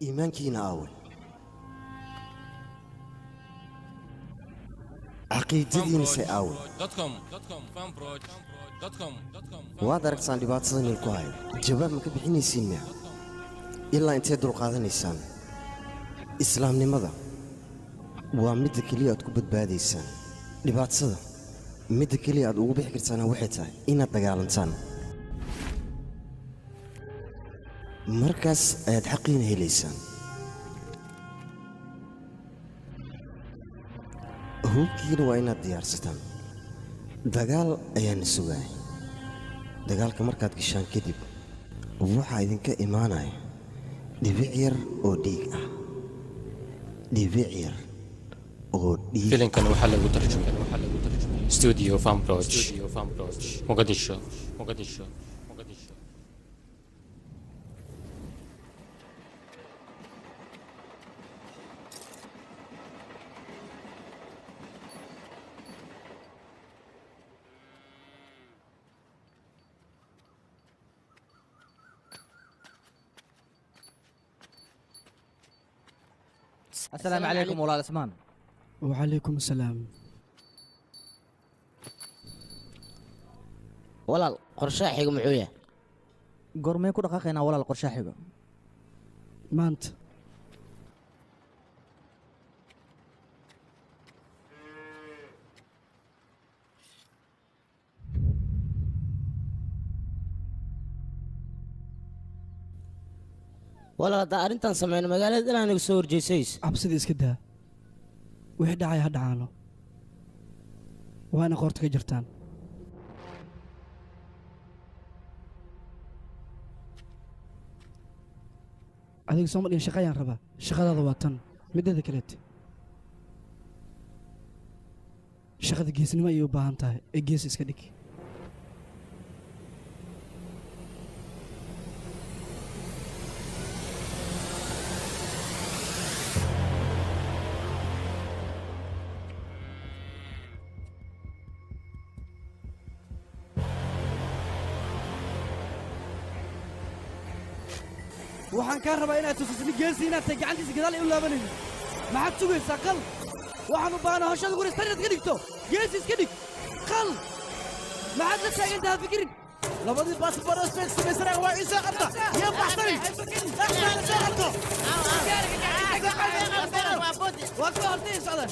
Iimaankiina aaway? Caqiidadiinase aaway? Waad aragtaan dhibaatada nil ku hayo. Jawaab ma ka bixinaysiin miya? Ilaa intee dulqaadanaysaan? Islaamnimada waa midda keliya aad ku badbaadaysaan dhibaatada. Midda keliya aad ugu bixi kartaana waxay tahay inaad dagaalantaan. Markaas ayaad xaqiina helaysaan. Hubkiina waa inaad diyaarsataan. Dagaal ayaana sugaya. Dagaalka markaad gashaan kadib, waxaa idinka imaanaya dhibic yar oo dhiig ah, dhibic yar oo dhiig. Filimkan waxaa lagu tarjumay Studio Famproj, Mogadishu, Mogadishu, Mogadishu. Asalaamu calaykum, walaal Ismaan. Wacalaykum asalaam. Walaal, qorshaha xiga muxuu yahay? Goormee ku dhaqaaqaynaa, walaal, qorshaha xigo? Maanta. Walaal, haddaan arrintan sameyno, magaalada dhan anaga soo horjeysayso. Cabsida iska daa. Wixii dhacay ha dhacaano, waana qoorta ka jirtaan. Adiga sooma dhihin shaqa ayaan rabaa? Shaqadaada waa tan. Mideeda kaleete, shaqada geesnimo ayay u baahan tahay ee gees iska dhig. Waxaan kaa rabaa inaad tusiso nin geesi inaad tahay, gacantiisa gadaal ay u laabanaynin. Maxaad sugaysaa? Qal. Waxaan u baahnaa hawshada guri inaad ka dhigto. Geesi iska dhig, qal. Maxaad la taagan tahay? Fikirin. Labadii baasboor fake samaysanaya waa ii soo qabta. Yaa baxsanin, dhaqsaana soo qabto. Waa ka hortay socda.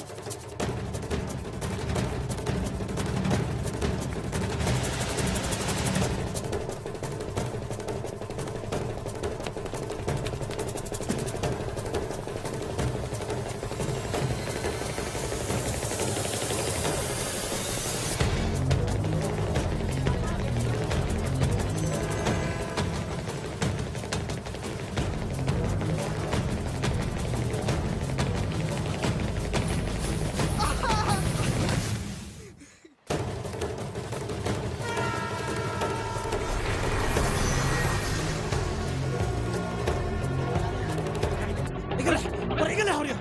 Iga lex, war iga lex, horya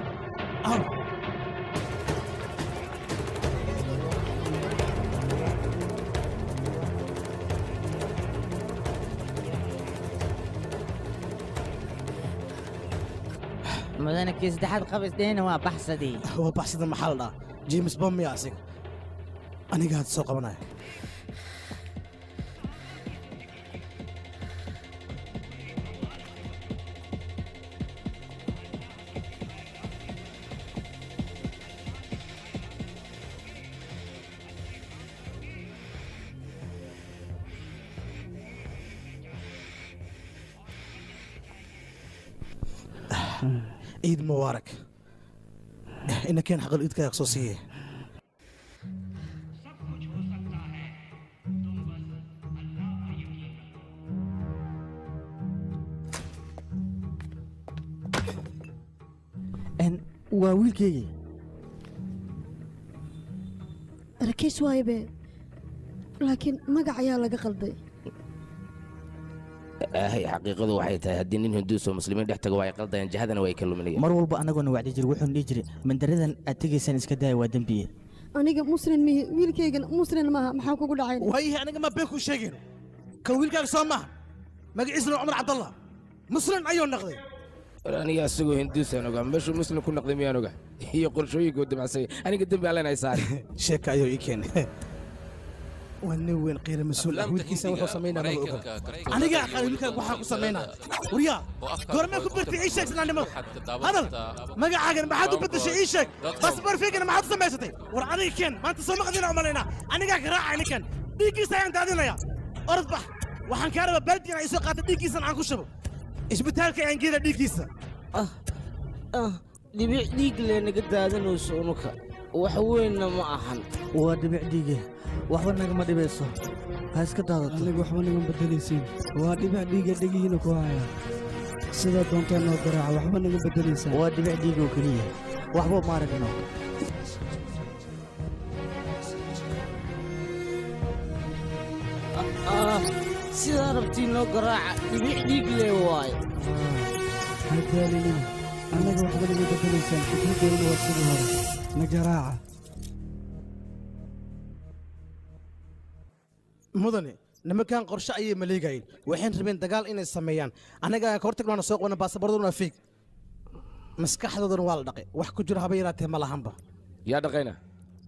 aw. Mudane, kii saddexaad qabisdhehna waa baxsadii. Waa baxsada? Maxaa la dhahaa, James Bond miya asiga? Aniga hadda soo qabanaya. Ciid mubaarak. Ina keen xaqal iidkaaga soo siiye. Waa wiilkeygii. Rakiis waaye be, laakiin magac ayaa laga qalday. Ahay, xaqiiqadu waxay tahay haddii nin Hinduus oo Muslimiin dhex tago, waa ay qaldayaan, jihadana way ka luminayaan. Mar walba anagoona wacdi jir, wuxuuna dhihi jiray mandaradan aad tegaysaan iska daaya, waa dembiye. Aniga Muslim mihi, wiilkaygana Muslim maaha. Maxaa kugu dhacay? Waayahay, aniga ma been kuu sheegayno. Kan wiilkaaga soo maaha? Magaciisuna Cumar Cabdallah, Muslim ayuu noqday. Aniga asagoo hinduusaan ogaa, meeshuu muslim ku noqday miyaan ogaa? Iyo qorshooyinkuu damacsan aniga dembi allen ay saari. Sheeka ayuu ii keenay. Waa nin weyn qiira mas-uul ah, wiilkiisa wuxuu samaynaa maba oga. Aniga aqaan wiilkaaga waxaa ku samaynaa. Waryaa, goormee ku bartay ii sheeg islaamnimada? Hadal, magacaagana maxaad u beddeshay ii sheeg? Basaboor feegana maxaad u samaysatay? War aniga keen, maanta soo maqdina u malaynaa. Anigaa ka raacay ninkan. Dhiiggiisa ayaan daadinayaa. Orod bax, waxaan kaa rabaa baaldi inaa isoo qaata dhiiggiisana aan ku shubo. Isbitaalka ayaan geedaa dhiiggiisa. Dhibic dhiig lee naga daadanayso unuka. Wax weynna ma ahan. Waa dhibic dhiige, waxba nagama dhibayso, ha iska daadato. Aniga waxba nagama bedelaysiin. Waa dhibic dhiiga dhegihiina ku haya. Sidaa doontaa noo garaaca, waxba naga bedelaysaan. Waa dhibic dhiig oo keliya, waxba ma aragno. Sidaa rabtii noo garaaca, dhibic dhiig lee waaye. Ha daalinina, annaga waxba naga bedelaysaan. Fikradeeduna waa sidii hore, na garaaca. Mudane, nimankan qorshe ayay maleegayeen. Waxayn rabeen dagaal inay sameeyaan. Annaga ka hortagnaana soo qabana, baasaboorduna waa feeg, maskaxdoodana waa la dhaqay. Wax ku jiro haba yaraatee ma lahanba. Yaa dhaqayna?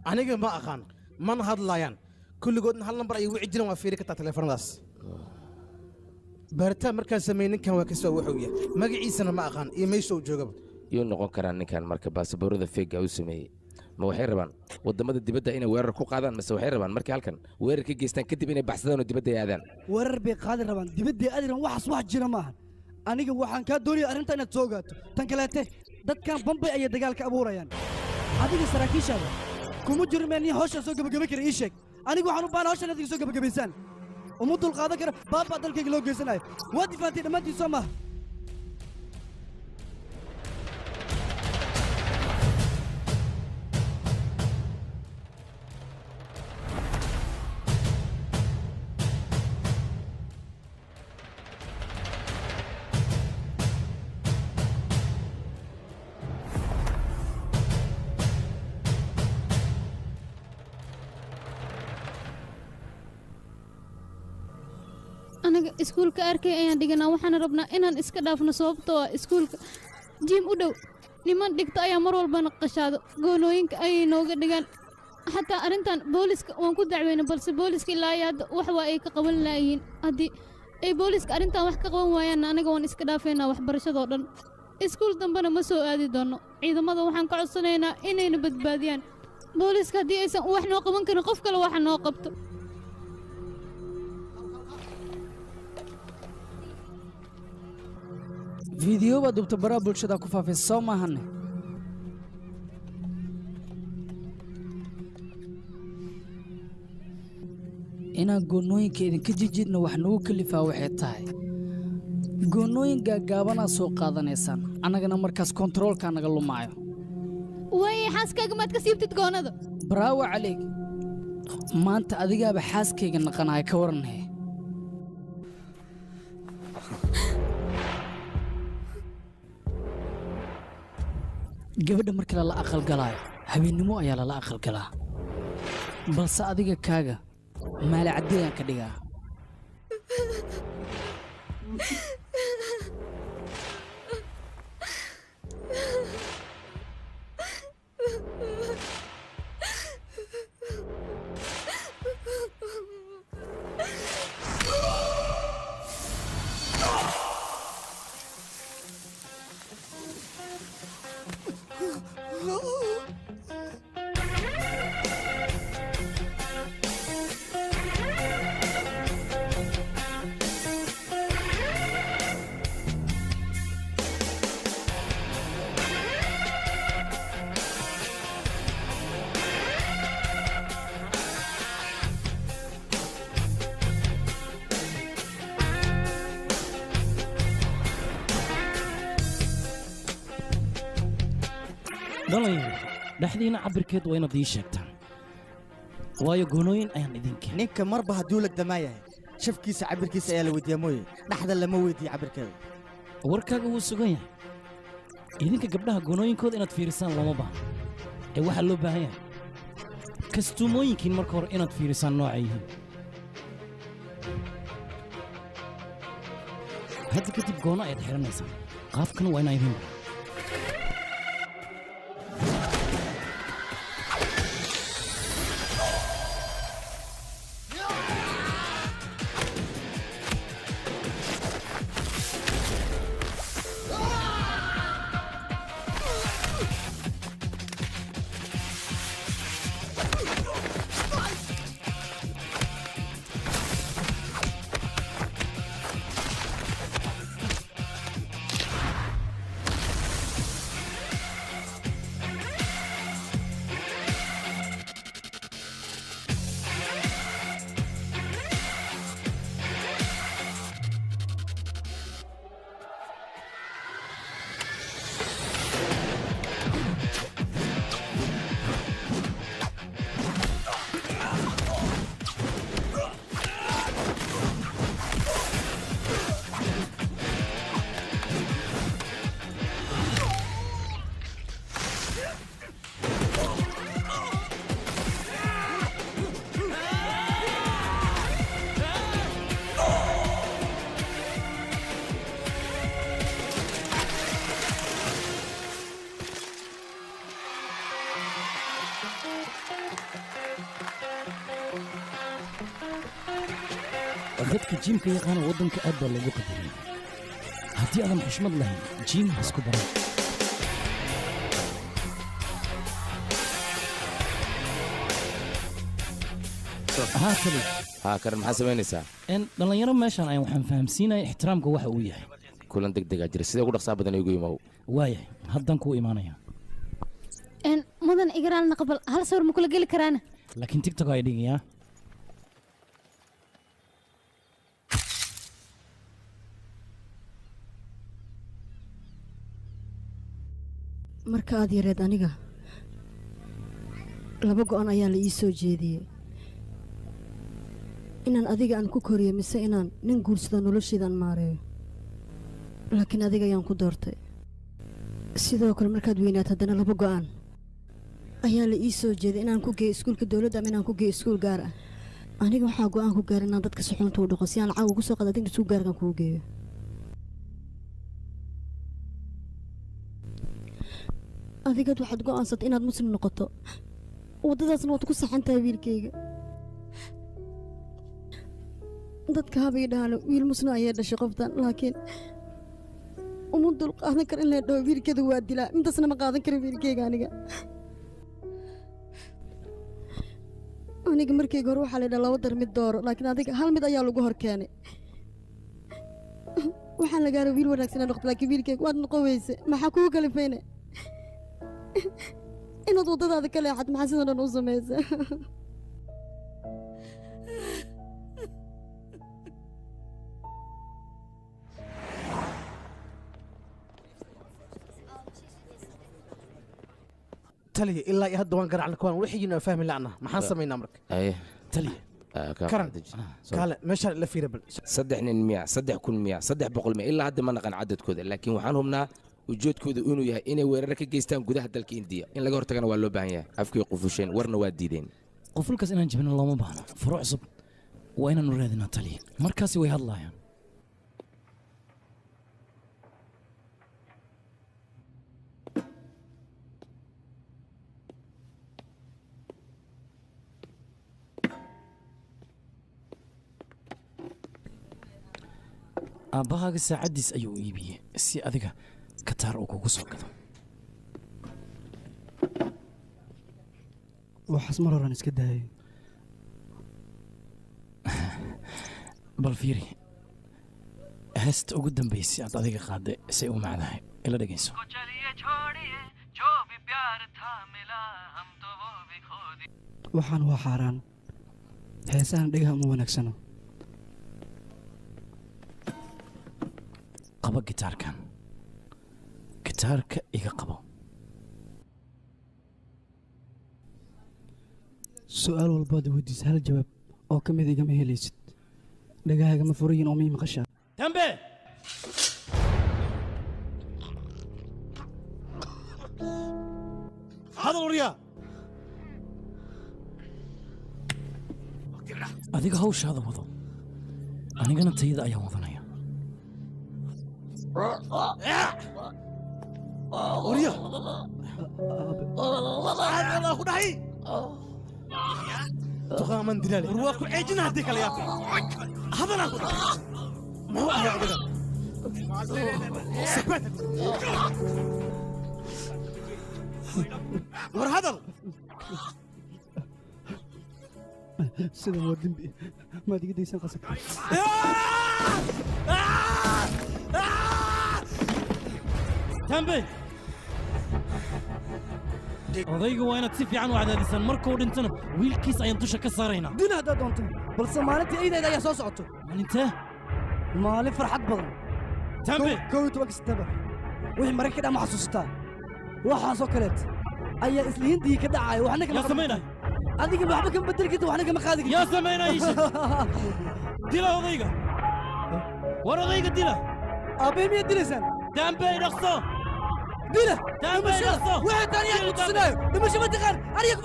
Aniga ma aqaan, mana hadlaayaan. Kulligoodna hal nambar ayay wici jireen. Waa fiiri kartaa teleefanadaas. Baaritaan markaan sameeyey ninkan waa kasoo wuxuu yahay, magaciisana ma aqaan iyo meesha uu joogaba. Yuu noqon karaa ninkan marka baasaboorada feegga u sameeyey? Ma waxay rabaan waddamada dibadda inay weerar ku qaadaan, mase waxay rabaan markay halkan weerar ka geystaan kadib inay baxsadaan oo dibadda ay aadaan? Weerar bay qaadi rabaan, dibadday aadi rabaan, waxaas wax jira maahan. Aniga waxaan kaa doonaya arrinta inaad soo ogaato. Tan kaleete, dadkan Bambay ayay dagaalka abuurayaan. Adiga saraakiishaada kuma jiro meel nin hawshaan soo gebagabayn kara ii sheeg. Aniga waxaan u baahan hawshan inaad iga soo gebagabaysaan. Uma dulqaadan karo baabaa dalkayga loo geysanayo. Waad difaantay dhammaantiin soo maaha? Anaga iskuulka arkay ayaan dhiganaa, waxaana rabnaa inaan iska dhaafno sababtoo ah iskuulka jiim u dhow niman dhigto ayaa mar walbana qashaado, goonooyinka ayay nooga dhigaan. Xataa arrintan booliska waan ku dacweyna, balse booliska ilaa iyo hadda wax waa ay ka qaban laayihiin. Haddii ay booliska arrintan wax ka qaban waayaanna, anaga waan iska dhaafeynaa waxbarashadoo dhan, iskuul dambena ma soo aadi doonno. Ciidamada waxaan ka codsanaynaa inayna badbaadiyaan. Booliska haddii aysan wax noo qaban karin, qof kale waxa noo qabto. Fiideo baa dubta baraha bulshada ku faafay, soo maahane? Inaan goonnooyinka idinka jijidna wax nagu kalifaa waxay tahay goonnooyin gaagaabanaa soo qaadanaysaan, annagana markaas kontaroolkaa naga lumaayo. Waaye, xaaskaaga maad ka siibtid goonnada? Braawo caleeg, maanta adigaaba xaaskayga naqanaya, ka waranhe? Gabadha markii lala aqalgalaayo habeennimo ayaa lala aqalgalaa, balse adiga kaaga maalacaddeeyaan ka dhigaa. Dhalinyaro, dhexdiina cabirkeed waa inaad ii sheegtaan, waayo goonooyin ayaan idin keenay. Ninka marba hadduu lagdamaa yahay, shafkiisa cabirkiisa ayaa la weydiiyaa mooye, dhexda lama weydiiyo cabirkeeda. Warkaaga wuu sugan yahay. Idinka gabdhaha goonooyinkooda inaad fiirisaan looma baahna, ee waxaa loo baahan yahay kastuumooyinkiin marka hore inaad fiirisaan noocay yihiin. Hadda kadib goono ayaad xidhanaysaan, Qaabkan waa inaan idin dadka jiimka yaqaana waddanka aad baa loogu qadariya. Haddii aadan xushmad lahayn, jiim ha isku baran. Haa tali. Haa Karan, maxaa samaynaysaa? Dhallinyaro meeshaan ayaan waxaan fahamsiinaya ixtiraamka waxa uu yahay. Kulan degdegaa jira, sidee ugu dhaqsaa badan igu imow. Waayahay, haddaan kuu imaanaya. Mudan igaraalna qabal, hal sawir ma kula geli karaana? Laakiin TikTok ay dhigayaa. Marka aad yareed aniga laba go'an ayaa la ii soo jeediyey, inaan adiga aan ku koriyo mise inaan nin guursado noloshaydaan maareeyo, laakiin adiga ayaan ku doortay. Sidoo kale markaad weynaato haddana laba go'aan ayaa la ii soo jeeday, inaan ku geeyo iskuulka dowladda ama inaan ku geeyo iskuul gaar ah. Aniga waxaa go'aan ku gaaray inaan dadka suxuunta u dhaqo si aan lacag ugu soo qaado adigna iskuul gaarkan kugu geeyo. Adigaad waxaad go'aansatay inaad muslim noqoto, waddadaasna waad ku saxan tahay wiilkayga. Dadka haba ii dhahaan wiil muslim ayaa dhashay qoftan, laakiin uma dul qaadan karo in la dhaho wiilkeeda waa dilaa. Intaasna ma qaadan karo wiilkayga. Aniga aniga markayga hore waxaa la yidhaha laba dar mid dooro, laakiin adiga hal mid ayaa lagu hor keenay. Waxaan lagaa rabay wiil wanaagsan inaad noqoto, laakiin wiilkayga waad noqon weyse. Maxaa kugu kalifayne inaad waddadaada ka leexato? Maxaa sidan dhan u samaysa? Taliya, ilaa iyo hadda waan garacna kuwaan wixiina fahmi la'na. Maxaan samaynaa marka? Aye. Taliya. Karan, kaale meeshaan ila fiira bal. 3 nin miya, 3000 miya, 300 miya, ilaa hadda ma naqan cadadkooda, laakiin waxaan hubnaa ujeedkooda inuu yahay inay weerar ka geystaan gudaha dalka Indiya. In laga hortagana waa loo baahan yahay. Afkii qufusheen, warna waa diideen. Qufulkaas inaan jebino looma baahno. Furo cusub waa inaanu raadinaa taliya. Markaasi way hadlaayaan. Aabbahaaga saacaddiis ayuu iibiyey si adiga kataar uu kugu soo gado. Waxaas mar horaan iska daayay. Bal fiiri heesta ugu dambaysay aad adiga qaadday say u macdahay, ila dhegayso. Waxaan waa xaaraan, heesahan dhegaha uma wanaagsano. Qabo gitaarkan, gitaarka iga qabo. Su'aal walbaad weydiisa hal jawaab oo ka mid igama helaysid. Dhagahaagama furayin oo mii maqashaa. Dambe Hadal waryaa. Adiga hawshaada wado, anigana tayada ayaan wadanaya. Warya Allah ku dhahay tuqaaman dilaale war waa ku ceejina haddii kale yaabta hadalaa ku dhahay muxuu ahaa odaga sabaat war hadal sidan waa dembi maad iga daysan qasabka tambey odayga waa inaad si fiican u cadaadisaan markuu dhintana wiilkiis ayaan dusha ka saaraynaa dina haddaad doonto balse maalintii eydayda ayaa soo socoto maalintee maalin farxad badan tambe 11 Sebtembar wixii maraykanka ka dhaca ma xasuusataa waxaasoo kaleet ayaa isla hindii ka dhacaya waxna kama yaa samaynaya adiga waxba kama bedeli kartid waxna kama qaadi kartid yaa samaynaya ii sheeg dila odayga war odayga dila aabbay miyaad dilaysaan dambey dhaqso dila dambey dhaqso waxay tahay aniga ku tusinaayo dhimasho ma taqaan aniga ku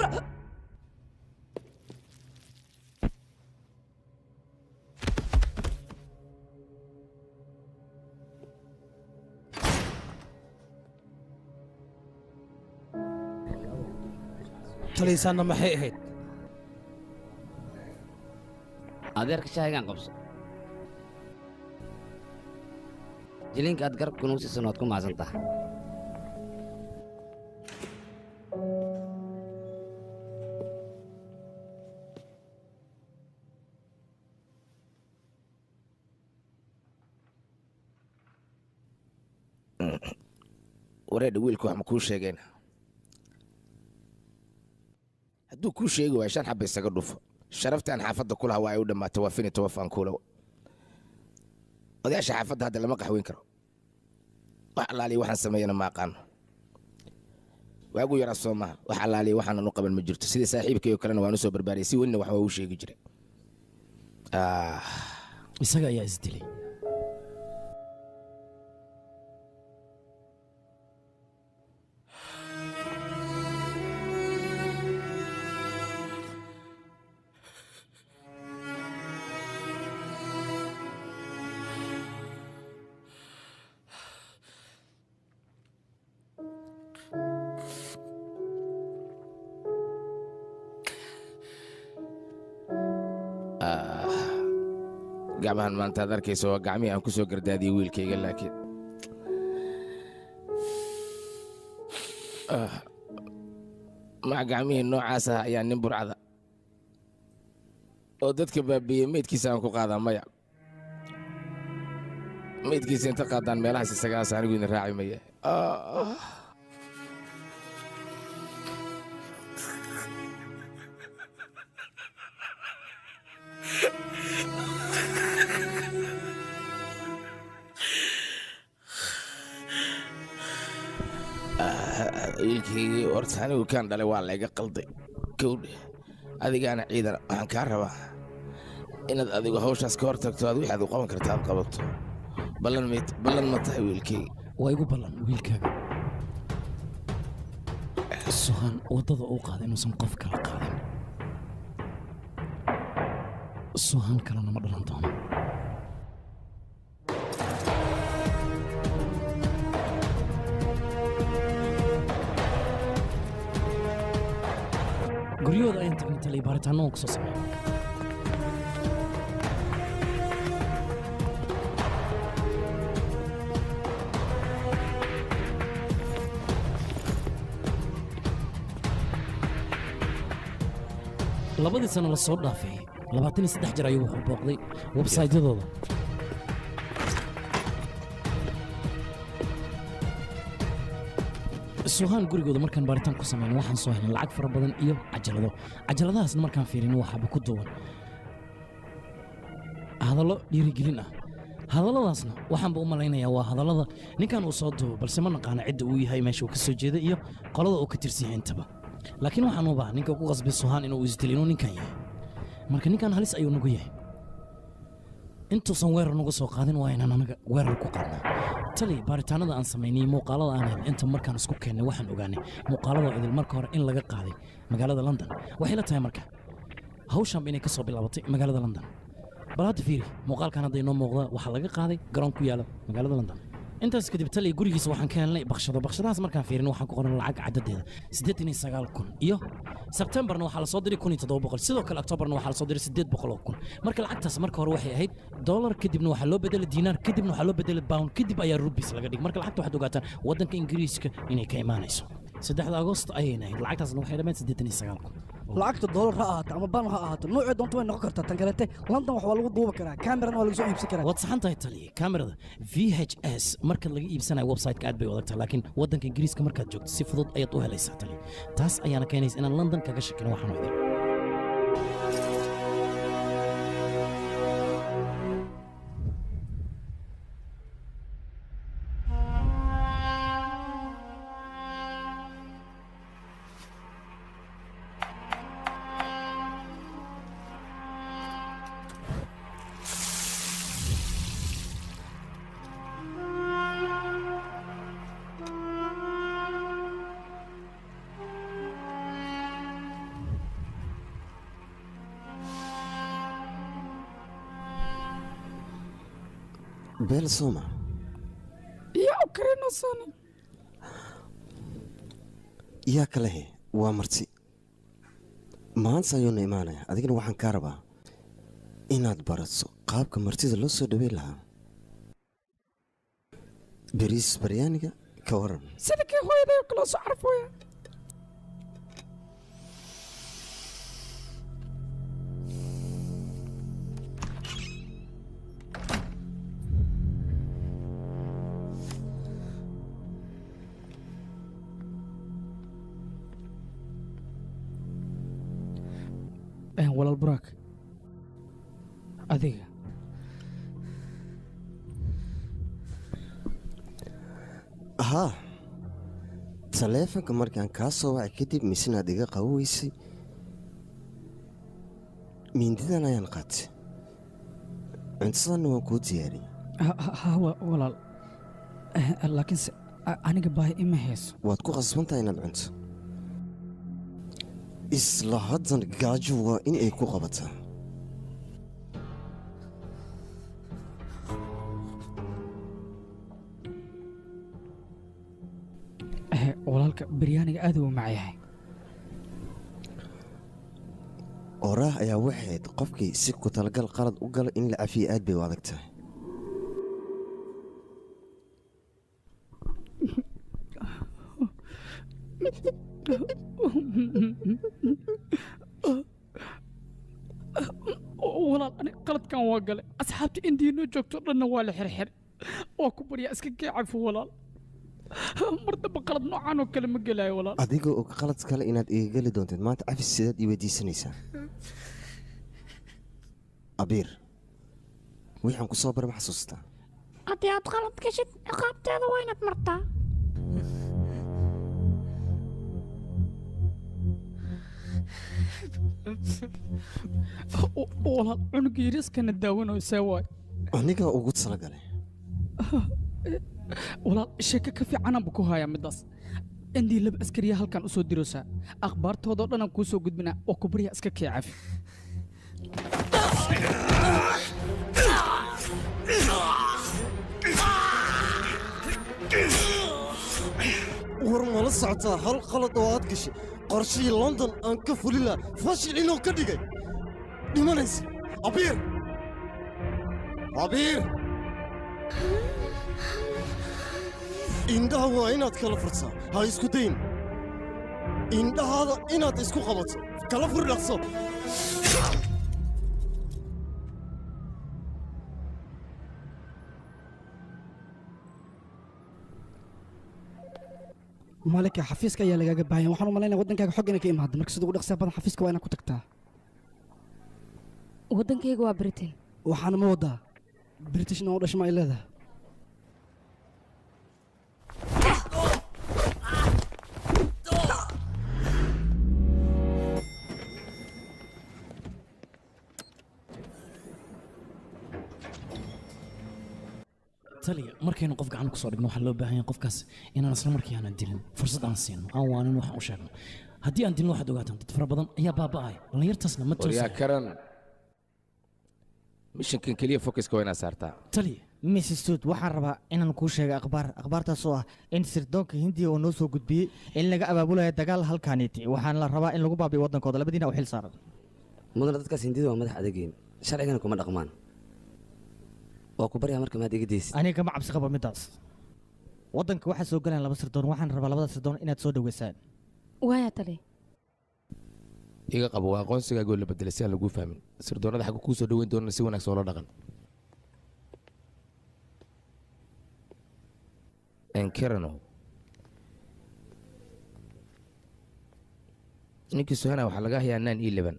talaysaanna maxay ahayd adeerka shaahigaan qabso jilinka aad garabka nugu siisan waad ku mahadsan tahay wareedha wiilka wax ma kuu sheegeen hadduu kuu sheegi waayo shan xabba isaga dhufo sharaftaan xaafadda ku lahaa waa ay u dhammaatay waa fini tobafaan kuulow odayaasha xaafadda hadda lama qaxweyn karo wax allaaliya waxaan sameeyana ma aqaano waagu yaraa soo maaha wax allaaliya waxaanan u qaban ma jirto sidii saaxiibkay oo kalena waan u soo barbaariyay si welina wax waa u sheegi jiray isaga ayaa isdilay gacmahan maanta aad arkayso waa gacmihii aan ku soo gardaadiyey wiilkayga laakiin maca gacmihii noocaas ah ayaa nin burcada oo dadka baabiiyey meydkiisa aan ku qaadaa maya meydkiisa inta qaadaan meelahaas isagaas anigu idin raaci maya wiilkaygii horta anigu kaan dhalay waa layga qalday gowdhe adigaana ciidan waxaan kaa rabaa inaad adigu hawshaas ka hor tagto aad wixii aad u qaban karta aad qabato ballan mayd ballan ma tahay wiilkayga waa igu ballan wiilkaaga suhan waddada uu qaaday inuusan qof kala qaadin suhan kalena ma dhalan doono guryahooda ayaan tagnay talay baaritaanno waan ku soo sameeyay labadii sano la soo dhaafay 23 jeer ayuu wuxuu booqday websaytyadooda suhaan gurigooda markaan baaritaan ku sameyn waxaan soo helnay lacag fara badan iyo cajalado cajaladahaasna markaan fiirino waxaaba ku duwan hadallo dhiirigelin ah hadalladaasna waxaanba u malaynayaa waa hadallada ninkan uu soo duubo balse ma naqaana cidda uu yahay meesha uu ka soo jeeda iyo qolada uu ka tirsan yahay intaba laakiin waxaan ubaa ninka ku qasbay suhaan inuu isdilo inuu ninkan yahay marka ninkan halis ayuu nagu yahay intuusan weerar nagu soo qaadin waa inaan anaga weerar ku qaadnaa tali baaritaanada aan samaynay iyo muuqaalada aan helnay inta markaan isku keennay waxaan ogaanay muuqaalada idil marka hore in laga qaaday magaalada london waxay la tahay marka hawshanba inay ka soo bilaabatay magaalada london bal hadda fiiri muuqaalkan hadda inoo muuqda waxaa laga qaaday garoon ku yaala magaalada london Intaas kadib taliya gurigiisa waxaan ka helnay bakshado. Bakshadahaas markaan fiirin waxaan ku qoran lacag cadadeeda 89,000 iyo Sebtembarna waxaa la soo diray 1700, sidoo kale Oktoobarna waxaa la soo diray 800,000. Marka lacagtaas marka hore waxay ahayd dollar, kadibna waxaa loo bedelay diinaar, kadibna waxaa loo bedelay pound, kadib ayaa rubies laga dhigay. Marka lacagta waxaad ogaataan waddanka Ingiriiska inay ka imaanayso. 3 Agosto ayayna ahayd lacagtaasna waxay dhammayd 89,000. Lacagta dollar ha ahaato ama baan ha ahaato, noocee doonto way noqon kartaa. Tan kalete London wax waa lagu duubi karaa, kamerana waa lagu soo iibsan karaa. Waad saxan tahay taliye. Kamerada VHS marka laga iibsanayo website-ka aad bay u adagtahay, laakiin waddanka Ingiriiska markaad joogto si fudud ayaad u helaysaa taliye. Taas ayaana keenaysa inaan London kaga shakino waxaan idin. Beel sooma yaa u karinaysan yaa kale he waa marti maanta ayuuna imaanaya. Adigana waxaan kaa rabaa inaad barato qaabka martida loo soo dhaweyn lahaa. Bariis baryaaniga ka waran sida kii hooyaday oo kale soo carfooya. Walaal Buraak, adiga haa, taleefanka markaan kaa soo wacay kadib misinaad iga qabo weysay, mindidan ayaan qaatay, cuntadanna waan kuu diyaariyey. Haa walaal, laakiinse aniga baahi ima hayso. Waad ku qasbantahay inaad cunto. Isla haddan gaajo waa in ay ku qabataa. Walaalka baryaaniga aad uu macyahay. Oraah ayaa waxayd qofkii si ku talagal qalad u gala in la cafiyo aad bay u adag tahay. Walaal aniga qaladkan waa galay, asxaabta indiinoo joogto dhanna waa la xirxir, waa ku baryaa iska keecafo walaal. Mar damba qalad noocan oo kale ma gelaayo walaal. Adigoo og qalad kale inaad iga geli doonteed maanta cafis sidaad ii weydiisanaysaa. Abiir, waxaan ku soo baray ma xasuustaa? Haddii aad qalad gashid ciqaabteeda waa inaad martaa. Walaal cunuga yariiskana daawanaysaa waay. Anigaa ugu talagalay. Walaal sheeko ka fiicanaan ku hayaa midaas. Indii laba askariya halkan u soo diraysaa, akhbaartooda oo dhan aan kuu soo gudbinaa, oo ku baryaa iska kee cafi. War mala socotaa hal qalad oo aad gashay qorshihii London aan ka fulin lahaa fashil inuu ka dhigay dhimanaysa. Abiir, Abiir, indhaha waa inaad kala furtaa, ha isku dayin indhahaada inaad isku qabato, kala fur dhaqso. Malika, xafiiska ayaa lagaaga baahan. Waxaan u malaynaya waddankaaga xog inay ka imaado, marka sida ugu dhaqsiyaha badan xafiiska waa inaad ku tagtaa. Waddankayga waa Britain. Waxaana ma wadaa Britishna oo dhashma ay leedahay. Taliya, markaynu qof gacan ku soo dhigno waxaa loo baahan yahay qofkaas inaan isla markii aanan dilin, fursad aan siino, aan waanin waxaan u sheegno. Haddii aan dilin waxaad ogaataan dad fara badan ayaa baaba'aya, dhallinyartaasna ma Waryaa toosaya. Karan, mishankan keliya focuska waa inaad saartaa. Taliya, Mrs. Suud, waxaan rabaa inaan kuu sheego akhbaar, akhbaartaas oo ah in sirdoonka Hindiya oo noo soo gudbiyey in laga abaabulayo dagaal halkaaniiti, waxaana la rabaa in lagu baabiyo waddankooda. Labadiina u xil saaran. Mudana, dadkaas Hindida waa madax adageen, sharcigana kuma dhaqmaan. Waa ku baryaa, marka maad iga deysid. Aniga kama cabsi qabo midaas. Waddanka waxaa soo galaan laba sirdoon, waxaan rabaa labada sirdoon inaad soo dhaweysaan. Waaya tali. Iga qabo, waa aqoonsigaagoo la bedelay si aan laguu fahmin. Sirdoonnada xagga kuu soo dhoweyn doonana si wanaagsan oola dhaqan. Enkerano, ninkii Suhana waxaa laga hayaa 9/11.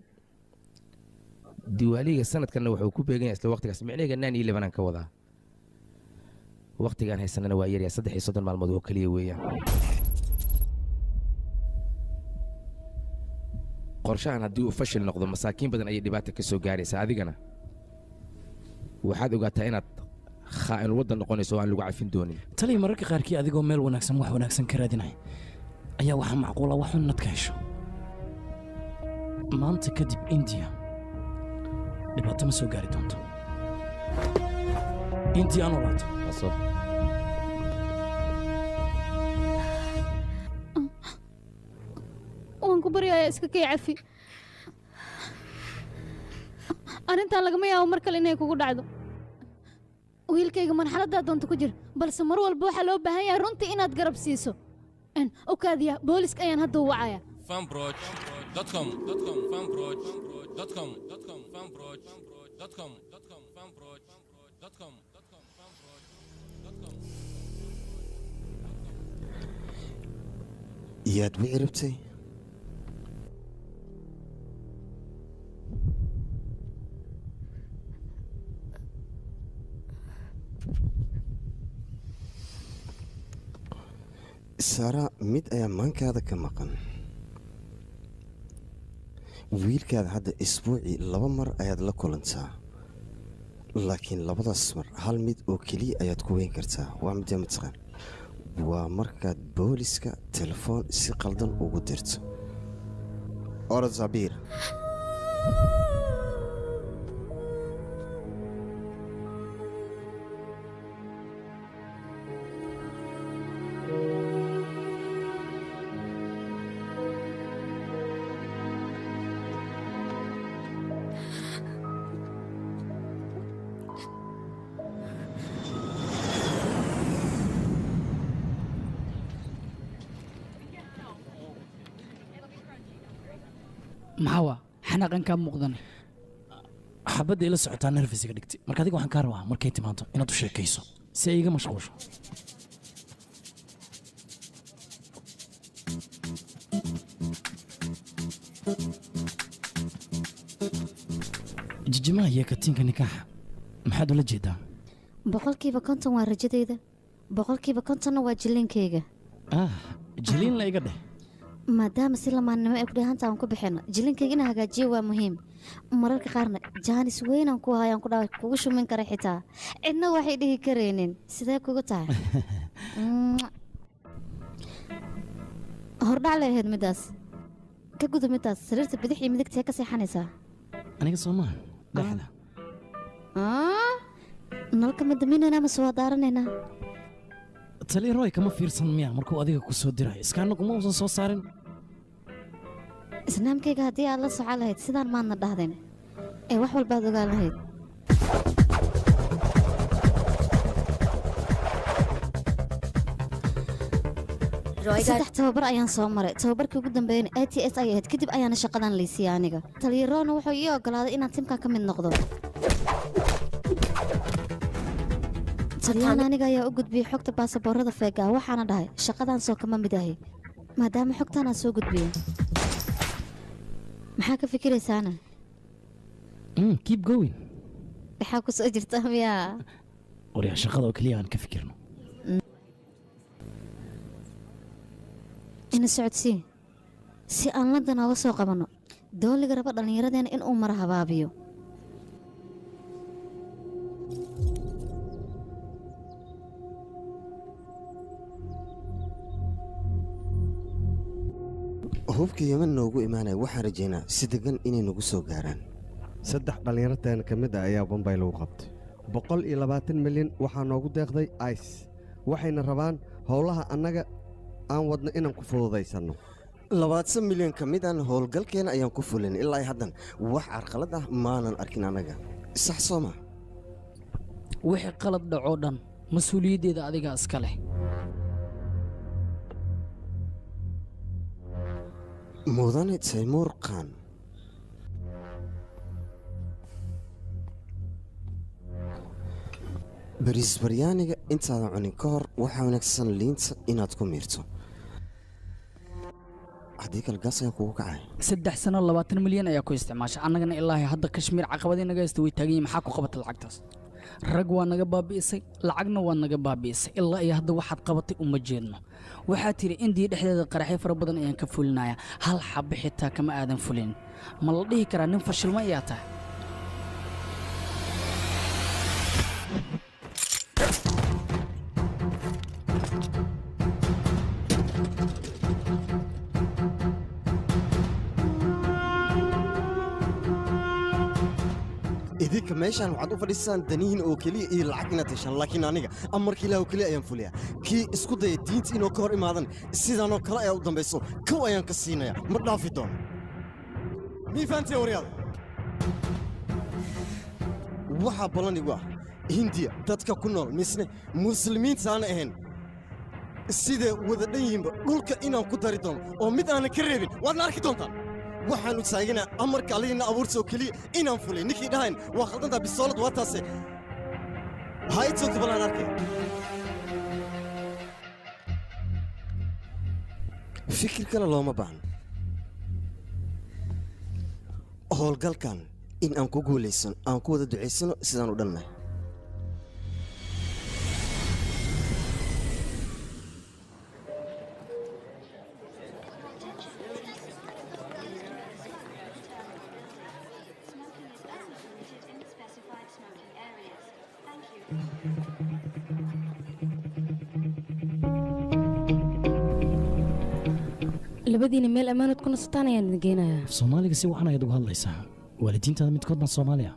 Diwaaliga sanadkanna wuxuu ku beegan yahay isla waqtigaas. Micnaheega 9/11 aan ka wadaa. Waqtigaan haysanana waa yaryaa, 33 maalmood oo keliya weeyaan. Qorshahan haddii uu fashil noqdo, masaakiin badan ayay dhibaata ka soo gaaraysaa. Adigana waxaad ogaataa inaad khaa'in waddan noqonayso oo aan lagu cafin doonin. Taliya, mararka qaarkii adigoo meel wanaagsan wax wanaagsan ka raadinaya ayaa waxaa macquula wax xun inaad ka hesho. Maanta kadib Indiya dhibaato ma soo gaari doonto. Indiya aan olaato. Waan ku baryayaa, iska kay cafi. Arrintan lagama yaabo mar kale inay kugu dhacdo. Wiilkayga, marxaladdaa doonta ku jir, balse mar walba waxaa loo baahan yahay runtii inaad garab siiso. U kaadiya, booliska ayaan hadda u wacaya. Fanproj.com fanproj.com fanproj.com fanproj.com. Yaad wici rabtay? Saara, mid ayaa maankaada ka maqan. Wiilkaada hadda isbuucii 2 mar ayaad la kulantaa, laakiin labadaas mar hal mid oo keliya ayaad ku weyn kartaa. Waa midee mataqaan? Waa markaad booliska telefoon si qaldan ugu dirto. Orod Sabiir. Maxaa waa xanaaqan kaa muuqdan? Xabadda ila socotaa nerfisiga dhigtay. Marka adiga waxaan kaa rabaa markay timaado inaad u sheekayso si ay iga mashquusho. Jijimaha iyo katiinka nikaaxa maxaad ula jeedaa? 50% waa rajadayda, 50%-na waa jiliinkayga. Ah, jiliin la iga dheh. Maadaama si lamaannimo ay ku dhahanta aan ku bixino, jiliinkayga inaan hagaajiyo waa muhiim. Mararka qaarna jaanis weyn aan ku hayaan ku dhawa kugu shumin kara, xitaa cidna waxay dhihi karaynin. Sidee kugu tahay? Hordhac lay ahayd midaas. Ka gudub midaas. Sariirta bidix iyo midigtee ka seexanaysaa? Aniga soo maaha dhexda. Nalka ma daminaynaa mase waa daaranaynaa? Tali Roy kama fiirsan miya markuu adiga ku soo diray? Iskaana kuma uusan soo saarin. Isnaamkayga, haddii aad la socon lahayd sidaan maadna dhahdeen ee wax walbaad ogaan lahayd. Saddex tababar ayaan soo maray. Tababarkii ugu dambeeyana ATS ay ahayd. Kadib ayaana shaqadan laysiiyey aniga. Taliyaroona wuxuu ii ogolaaday inaan timkan ka mid noqdo. Taliyaan aniga ayaa u gudbiyey xogta baasaboorada feega ah, waxaana dhahay shaqadan soo kama mid ahi maadaama xogtan aan soo gudbiyey. Maxaa ka fikiraysaana? Keep going. Maxaa ku soo jirta miyaa? Waryaa, shaqada oo keliya aan ka fikirno. Ina socodsii si aan London ooga soo qabanno dooliga raba dhallinyaradeena in uu mara habaabiyo. Hubka Yemen noogu imaanaya waxaan rajaynaa si degan inay nagu soo gaaraan. Saddex dhallinyarteen ka mid ah ayaa Bombay lagu qabtay. 120 milyan waxaa noogu deeqday ice, waxayna rabaan howlaha annaga aan wadno inaan ku fududaysanno. 20 milyan ka mid aan howlgalkeena ayaan ku fulin ilaa haddan wax carqalad ah maanan arkin annaga, sax soo ma? Wixii qalad dhacoo dhan mas-uuliyaddeeda adigaa iska leh. Mudane Taymuur Khan, bariis baryaaniga intaadan cunin ka hor waxaa wanaagsan liinta inaad ku miirto, haddii kale gaas ayaa kugu kacay. 3 sano 20 milyan ayaa ku isticmaasha, annagana ilaahay hadda Kashmiir caqabadii naga haysta way taagan yihiin. Maxaa ku qabata lacagtaas? Rag waa naga baabi'isay, lacagna waa naga baabi'isay, ilaa iyo hadda waxaad qabatay uma jeedno. Waxaad tidhi Indiya dhexdeeda qaraxyo fara badan ayaan ka fulinayaa, hal xabbe xitaa kama aadan fulin. Ma la dhihi karaa nin fashilma ayaa tahay? Idinka meeshaan waxaad u fadhiisaan danihiin oo keliya iyo lacag inaad heshaan, laakiin aniga amarka Ilaah oo keliya ayaan fuliyaa. Kii isku daya diinta inuu ka hor imaadan sidaanoo kale ayaa u dambayso, kow ayaan ka siinaya, ma dhaafi doono. Mii fahanteen waryaal? Waxaa ballan igu ah Hindiya dadka ku nool misne muslimiinta aan ahayn siday wada dhan yihiinba dhulka inaan ku dari doono oo mid aanan ka reebin, waadna arki doontaan. Waxaanu taaganaa amarka Allihina abuurta oo keliya inaan fulay. Ninkii dhahayn waa khaldantaa, bisoolad waa taase, ha i toogto bal aan arkay. Fikir kale looma baahno howlgalkan in aan ku guulaysan, aan ku wada ducaysano sidaan u dhannahay. Labadiina meel ammaanad ku nasataan ayaan idin geynayaa. Soomaaliga si wacan ayaad uga hadlaysaa. Waalidiintaada midkood baan Soomaali ah?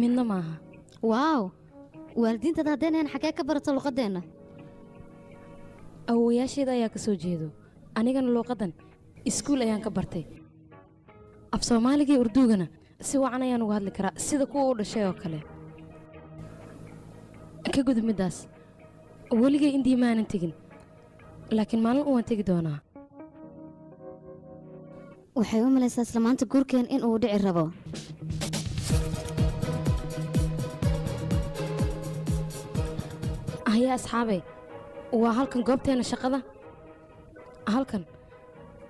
Midna maaha. Waaw, waalidiintaada haddeenahan xaggee ka barata luqaddeenna? Awowayaasheeda ayaa ka soo jeedo, anigana luuqaddan iskuul ayaan ka bartay. Af Soomaaliga iyo Urduugana si wacan ayaan uga hadli karaa sida kuwa u dhashay oo kale. Ka gudub middaas, weligay Indiya ma aanan tegin, laakiin maalin u waan tegi doonaa. Waxay u malaysaa isla maanta guurkeen in uu dhici rabo. Haya asxaabay, waa halkan goobteena shaqada, halkan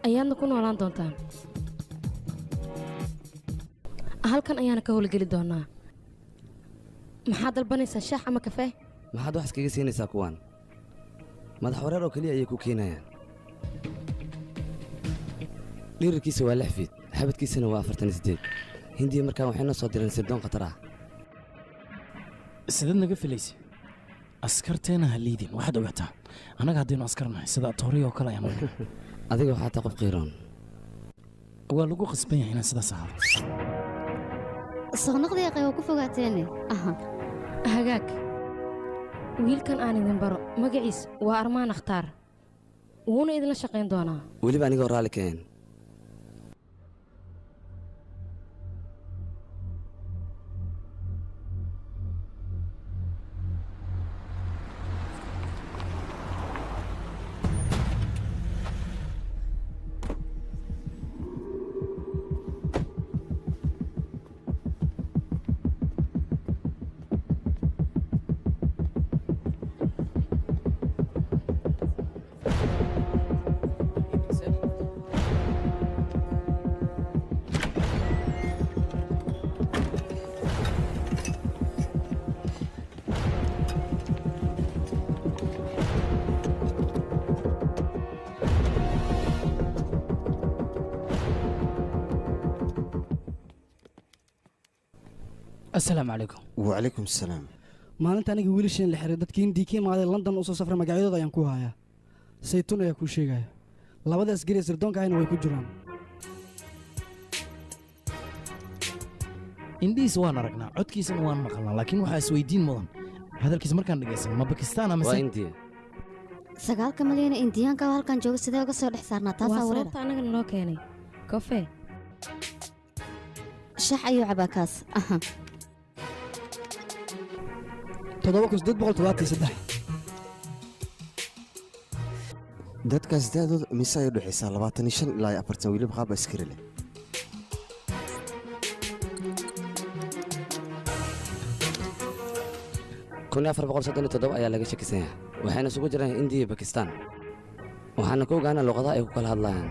ayaadna ku noolaan doontaan, halkan ayaana ka howlgeli doonaa. Maxaad dalbanaysaa, shaax ama kafee? Maxaad wax iskaga siinaysaa kuwaan? Madax wareer oo keliya ayay ku keenayaan. Dhirirkiisa waa 6 fiit, xabadkiisana waa 48. Hindiya markaan waxay noo soo direen sirdoon khatar ah. Sideed naga filaysay? Askarteena ha liidin. Waxaad ogaataa annaga haddaynu askar nahay sida atooriya oo kale ayaan nahay. Adiga waxaa taa qof qiiroon. Waa lagu qasban yahay inaan sidaas ahaado. Soo noqday aqay, waa ku fogaateene. Aha. Hagaag, wiilkan aan idin baro, magaciis waa Armaan Akhtaar, wuuna idinla shaqayn doonaa. Weliba anigoo raalli keen. Asalaamu calaykum. Wacalaykum asalaam. Maalinta aniga wiilasheen la xiray, dadkii Hindii ka imaaday London usoo safray magacyadooda ayaan ku hayaa. Saytuun ayaa kuu sheegaya, labada askari ee sirdoonka ahina way ku jiraan. Indhihiisa waan aragnaa, codkiisana waan maqalnaa, laakiin waxaa isweydiin mudan hadalkiisa markaan dhegaysan ma Bakistaan ama Waa Indiya. 9 malyan ee Indiyaanka oo halkan jooga sidee uga soo dhex saarnaa? Waa taasaa wareer. Sababta annagana loo keenay kofe. Shax ayuu cabaa kaas. Aha. 7873. Dadkaas da'dooda mise ay u dhexaysaa 25 ilaa iyo 40, weliba qaab askari leh. 1437 ayaa laga shakisan yahay, waxayna isugu jiraan Indiya iyo Bakistaan, waxaana ka ogaanaa luqadaha ay ku kala hadlayaan.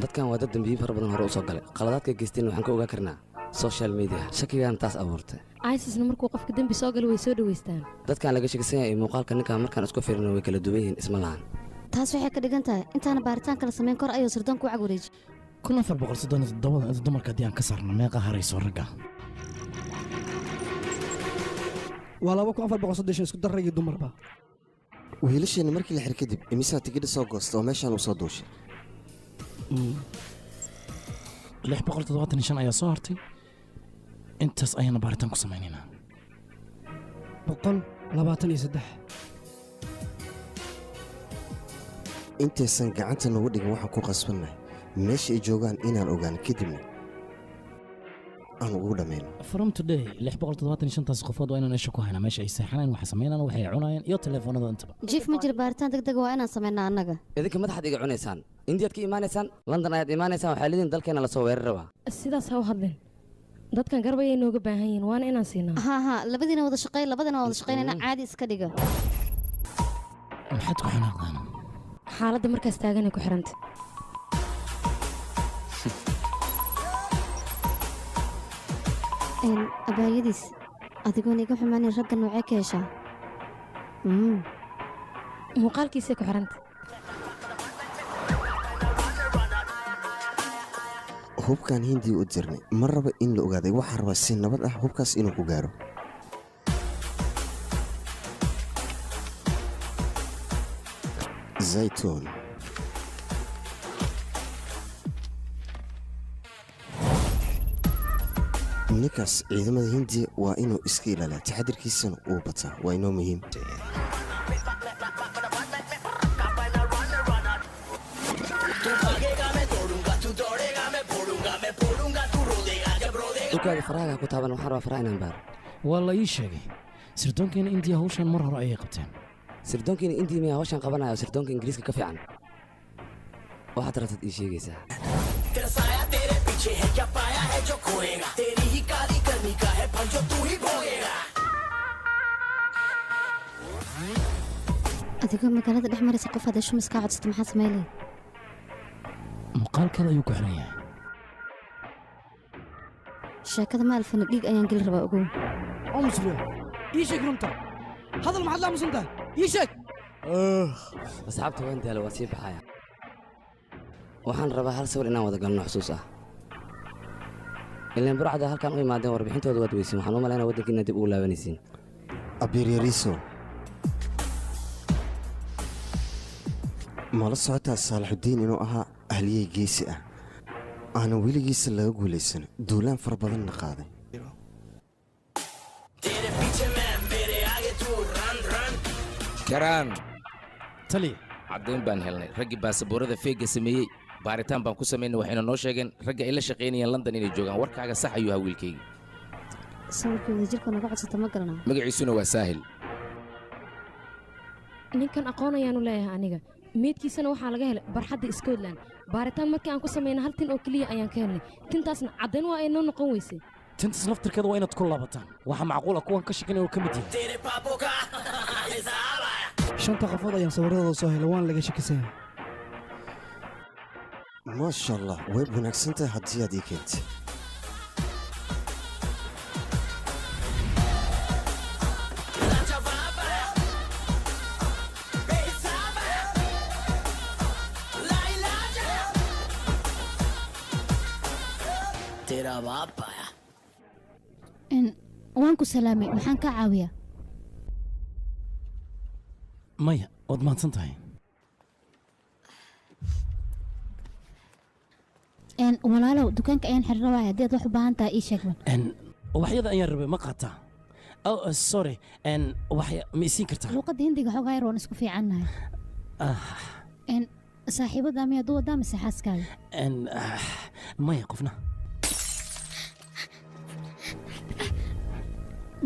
Dadkan waa dad dembiyo fara badan hore u soo galay. Qaladaadka geysteen waxaan ka ogaan karnaa social media. Shakigan taas abuurtay. Isisna markuu qofka dembi soo galo way soo dhoweystaan. Dadkan laga shakisan yahay iyo muuqaalka ninkan markaan isku fiirino way kala duwan yihiin, isma lahan. Taas waxay ka dhigan tahay intaana baaritaan kala samayn kor ayuu sirdoonku cag wareejiyey. 1437 inta dumarka haddii aan ka saarno, meeqa harayso ragga? Waa 2435 isku dar rag iyo dumarba. Wiilasheena markii la xir kadib imisaa tigidha soo goosta oo meeshaan uu soo duushay? 675 ayaa soo hartay, intaas ayaana baaritaan ku samaynaynaa. 123. Intaysan gacanta nagu dhigin waxaan ku qasbannahay meesha ay joogaan inaan ogaan, kadibna aan ugu dhammayno. From today 675taas qofood waa inaan isha ku haynaa, meesha ay seexanayaan, waxa samaynayaan, waxay cunayaan iyo telefoonada intaba. Jiif, ma jiro baaritaan degdeg, waa inaan samaynaa annaga. Idinka madaxaad iga cunaysaan. Indiyaad ka imaanaysaan, London ayaad imaanaysaan, waxaa leediin dalkeena lasoo weerar rabaa. Sidaas ha u hadlin, dadkan garab ayay nooga baahan yihiin, waana inaan siinaa. Ha, labadiina wada shaqeey, labadina waa wada shaqeynayna, caadi iska dhiga. Maxaad ku xanaaqdaan? Xaaladda markaas taaganay ku xiranta. Een, abaayadiis adigoon iga xumaanin, ragga noocee ka heshaa? Muuqaalkiisay ku xiranta. Hubkaan Hindiya u dirnay ma raba in la ogaaday. Waxaan rabaa si nabad ah hubkaas inuu ku gaaro. Zaytuun. Ninkaas ciidamada Hindiya waa inuu iska ilaaliyaa, taxadirkiisana uu bataa, waa inoo muhiim. Dhulkaada farahaaga ku taaban, waxaan rabaa faraha inaan baaro. Waa la ii sheegay sirdoonkeena Indiya hawshan mar hore ayay qabteen. Sirdoonkiina Indiya miyaa hawshan qabanaya oo sirdoonka Ingiriiska ka fiican? Waxaad rabtad ii sheegaysaa. तेरा साया तेरे पीछे है, क्या पाया है जो खोएगा? तेरी ही काली करनी का है फल जो तू ही भोगेगा। Adigoo magaalada dhex maraysa qof hadday shumis kaa codsato, maxaa samaynaya? Muuqaalkeeda ayuu ku xiran yahay. Sheekada ma alfana, dhiig ayaan geli rabaa, ogow. Aamusriya, ii sheeg runta. Hadal, maxaad la aamusan tahay? Ii sheeg. Asxaabta waan daala, waa sii baxaya. Waxaan rabaa hal sawir inaan wada galno, xusuus ah. Ilaan burcada halkaan u imaadeen warbixintooda waad weysiin, waxaan u malaynaa waddankiina dib ugu laabanaysiin. Abiiryariiso, ma la socotaa Saalaxudiin inuu ahaa ahliyey geesi ah aanan weligiisa laga guulaysan, duulaan fara badanna qaaday? तेरे पीछे मैं, मेरे आगे तू, run run. Karaan. Taliya. Caddayn baan helnay raggii baasaboorada feegga sameeyey. Baaritaan baan ku samaynay, waxayna noo sheegeen ragga ay la shaqaynayeen London inay joogaan. Warkaaga sax ayuu ahaa, wiilkayga. Sawirkii wadajirka naga codsata ma garanaa. Magaciisuna waa Saahil. Ninkan aqoon ayaanu leeyahay aniga, meydkiisana waxaa laga helay barxadda Scotland. Baaritaan markii aan ku samayna hal tin oo keliya ayaan ka helnay, tintaasna caddayn waa ay noo noqon weysay. Tintaas laftirkeeda waa inaad ku laabataan. Waxaa macquul ah kuwan ka shakin inuu ka mid yahay. तेरे पापों का हिसाब आया। Shanta qofood ayaan sawirradooda soo helay, waan laga shakisan yahay. Maasha Allah, way wanaagsan tahay haddii aad ii keentay. लाजवाब है, बेहिसाब है, लाइलाज है। तेरा बाप आया। Een, waan ku salaamay, maxaan kaa caawiyaa? Maya, waad mahadsan tahay. Walaalow dukaanka ayaan xiran rabaa, haddii aad wax u baahan tahay ii sheeg bal. Ubaxyada ayaan rabay, ma qaataa? Oh, sorry, ubaxya ma isiin kartaa? Luuqadda hindiga xoogaa yar waan isku fiicannahay. Saaxiibada miyaad u wadaa mise xaaskaaga? Maya, qofna.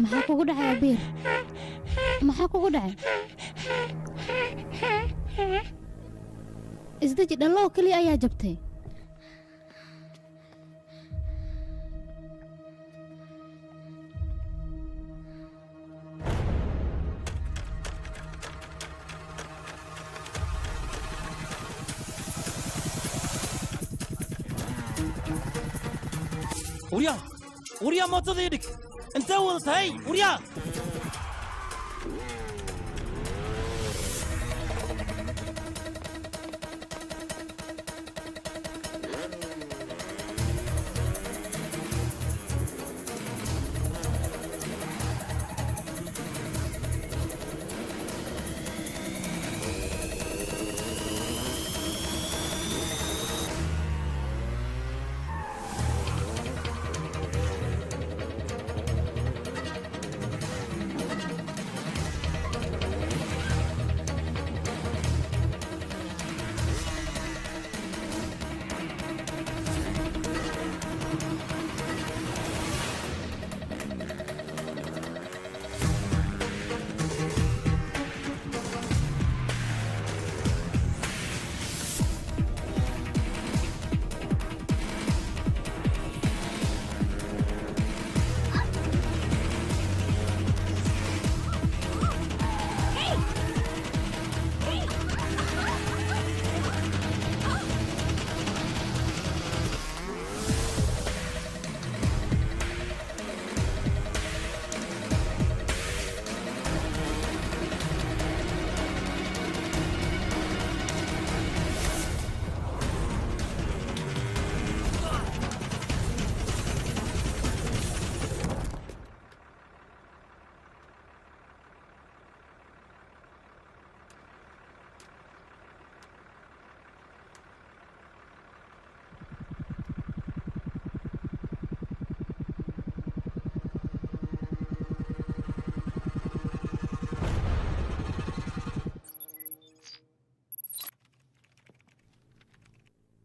Maxaa kugu dhacay Abiir? Maxaa kugu dhacay? Isdeji, dhallo oo keliya ayaa jabtay. Waryaa, waryaa, mootada ii dhig. Intee wada tahay, waryaa?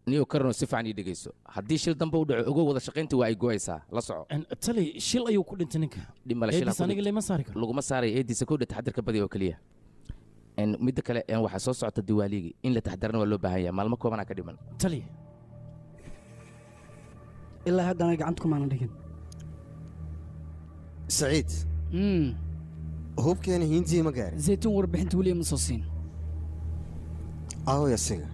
Niyo karno, si fiican ii dhegeyso. Haddii shil dambe u dhaco, ogow, wada shaqaynta waa ay go'aysaa, la soco. Tali, shil ayuu ku dhintay ninka. Dhib male, shil ha Eediisa ku aniga dhinto. lama saari karo. Laguma saarayo eediisa kowdha, taxadirka badi oo keliya. Midda kale, waxaa soo socota diwaaligi, in la taxadarana waa loo baahan yahay. Maalmo koobanaa ka dhiman. Tali. Ilaa haddana gacanta kumaanan dhigin. Saciid, hubkeena Hindiya ma gaarin? Zaytuun warbixinta weli ma soo siin. Aaway asiga?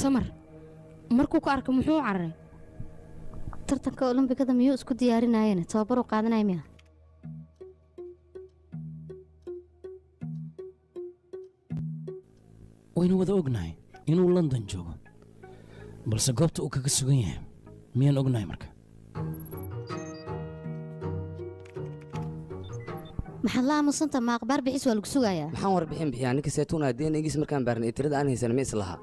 Samar markuu ku arka muxuu u cararay? Tartanka olombikada miyuu isku diyaarinayeen? Tababaruu qaadanaya miya? Waynu wada ognahay inuu London joogo, balse goobta uu kaga sugan yahay miyaan ognahay marka? Maxaad la aamusanta? Ma akhbaar bixis waa lagu sugayaa. Maxaan warbixin bixiyaa? Ninka Saytuun ah DNA-giisa markaan baarnay iyo tirada aan haysan ma islaha.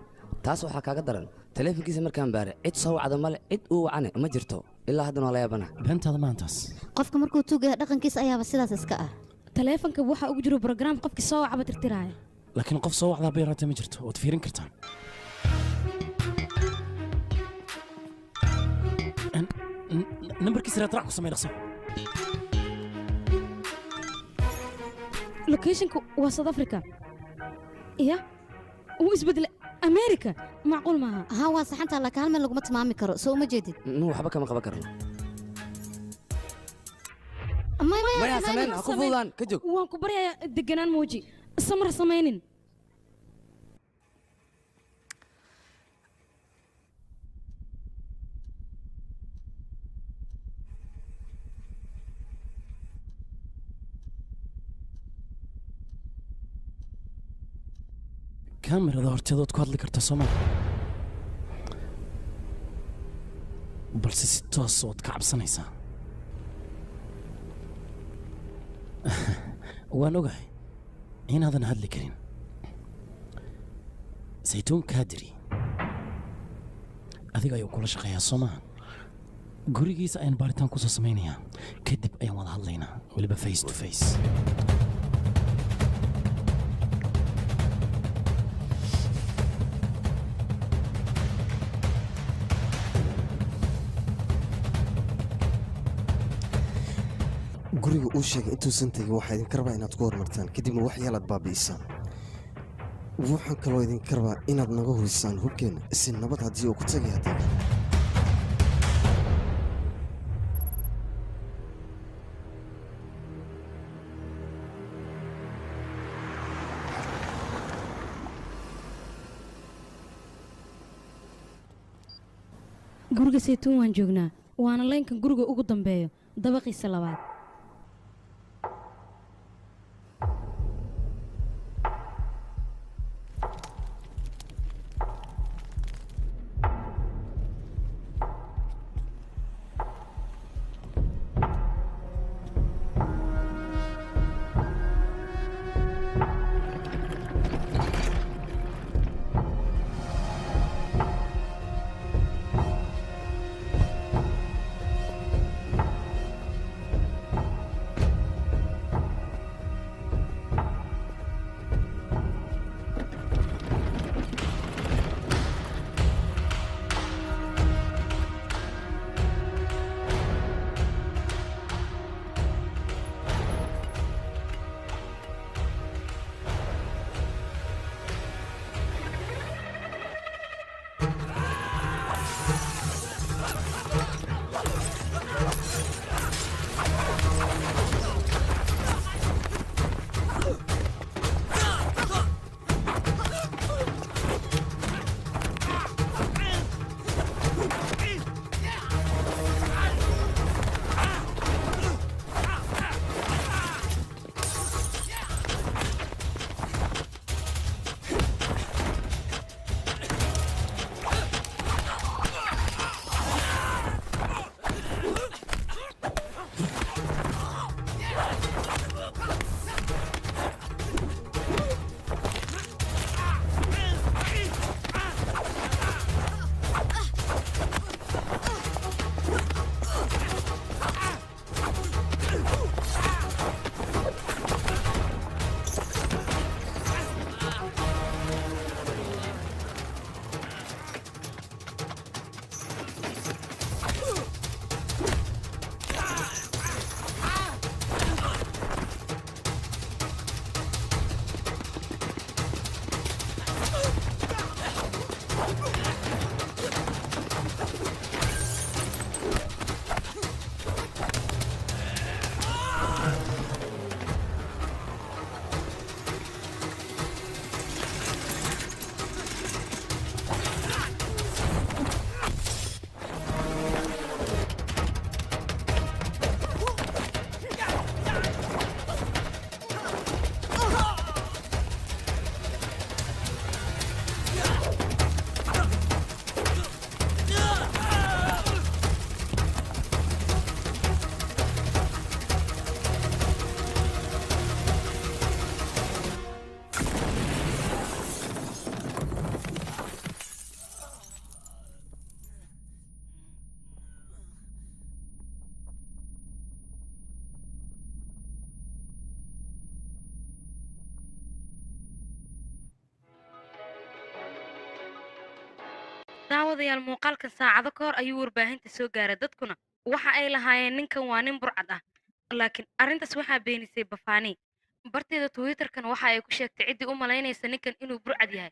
Taas waxaa kaaga daran, taleefankiisa markaan baaray, cid soo wacda male, cid uu wacane ma jirto. Ilaa haddana waa la yaabana. Beentaada maantaas. Qofka markuu tuugaya dhaqankiisa ayaaba sidaas iska ah. Taleefanka waxaa ugu jiro brograam qofkii soo wacaba tirtiraaya. Laakiin qof soo wacdaa bay rabta ma jirto, waad fiirin kartaan. Nambarkiisa raadraac ku samey, dhaqso. Locationka waa South Africa. Ya wuu isbedelay, America macquul maaha. Haa, waa saxantaa, laakiin hal meel laguma tilmaami karo, soo uma jeedid? Nu waxba kama qaban karno. Maya, maya, samayn, ha ku fududaan, ka joog. Waan ku baryayaa, deganaan muuji. Samar samaynin. Kaamirada horteedood ku hadli kartaa soomaa, balse si toos ood ka cabsanaysaa. Waan ogahay Inaadan hadli karin. Saytuun Kaadiri adiga ayuu kula shaqeeyaa soo maaha? Gurigiisa ayaan baaritaan kusoo samaynayaa, kadib ayaan wada hadlaynaa, weliba face to face. Guriga uu sheegay intuusan tegin waxaa idinka rabaa inaad ku horumartaan, kadibna wax yaalaad baabi'isaan. Waxaan kaloo idinka rabaa inaad naga hurisaan hubkeenna si nabad haddii uu ku tagay haddii kale. Guriga Saytuun waan joognaa, waana laynkan guriga ugu dambeeyo, dabaqiisa labaad. Daawadayaal, muuqaalka saacado ka hor ayuu warbaahinta soo gaaray. Dadkuna waxa ay lahaayeen ninkan waa nin burcad ah, laakiin arrintaas waxaa beenisay Bafaani. Barteeda Twitterkan waxa ay ku sheegtay ciddii u malaynaysa ninkan inuu burcad yahay,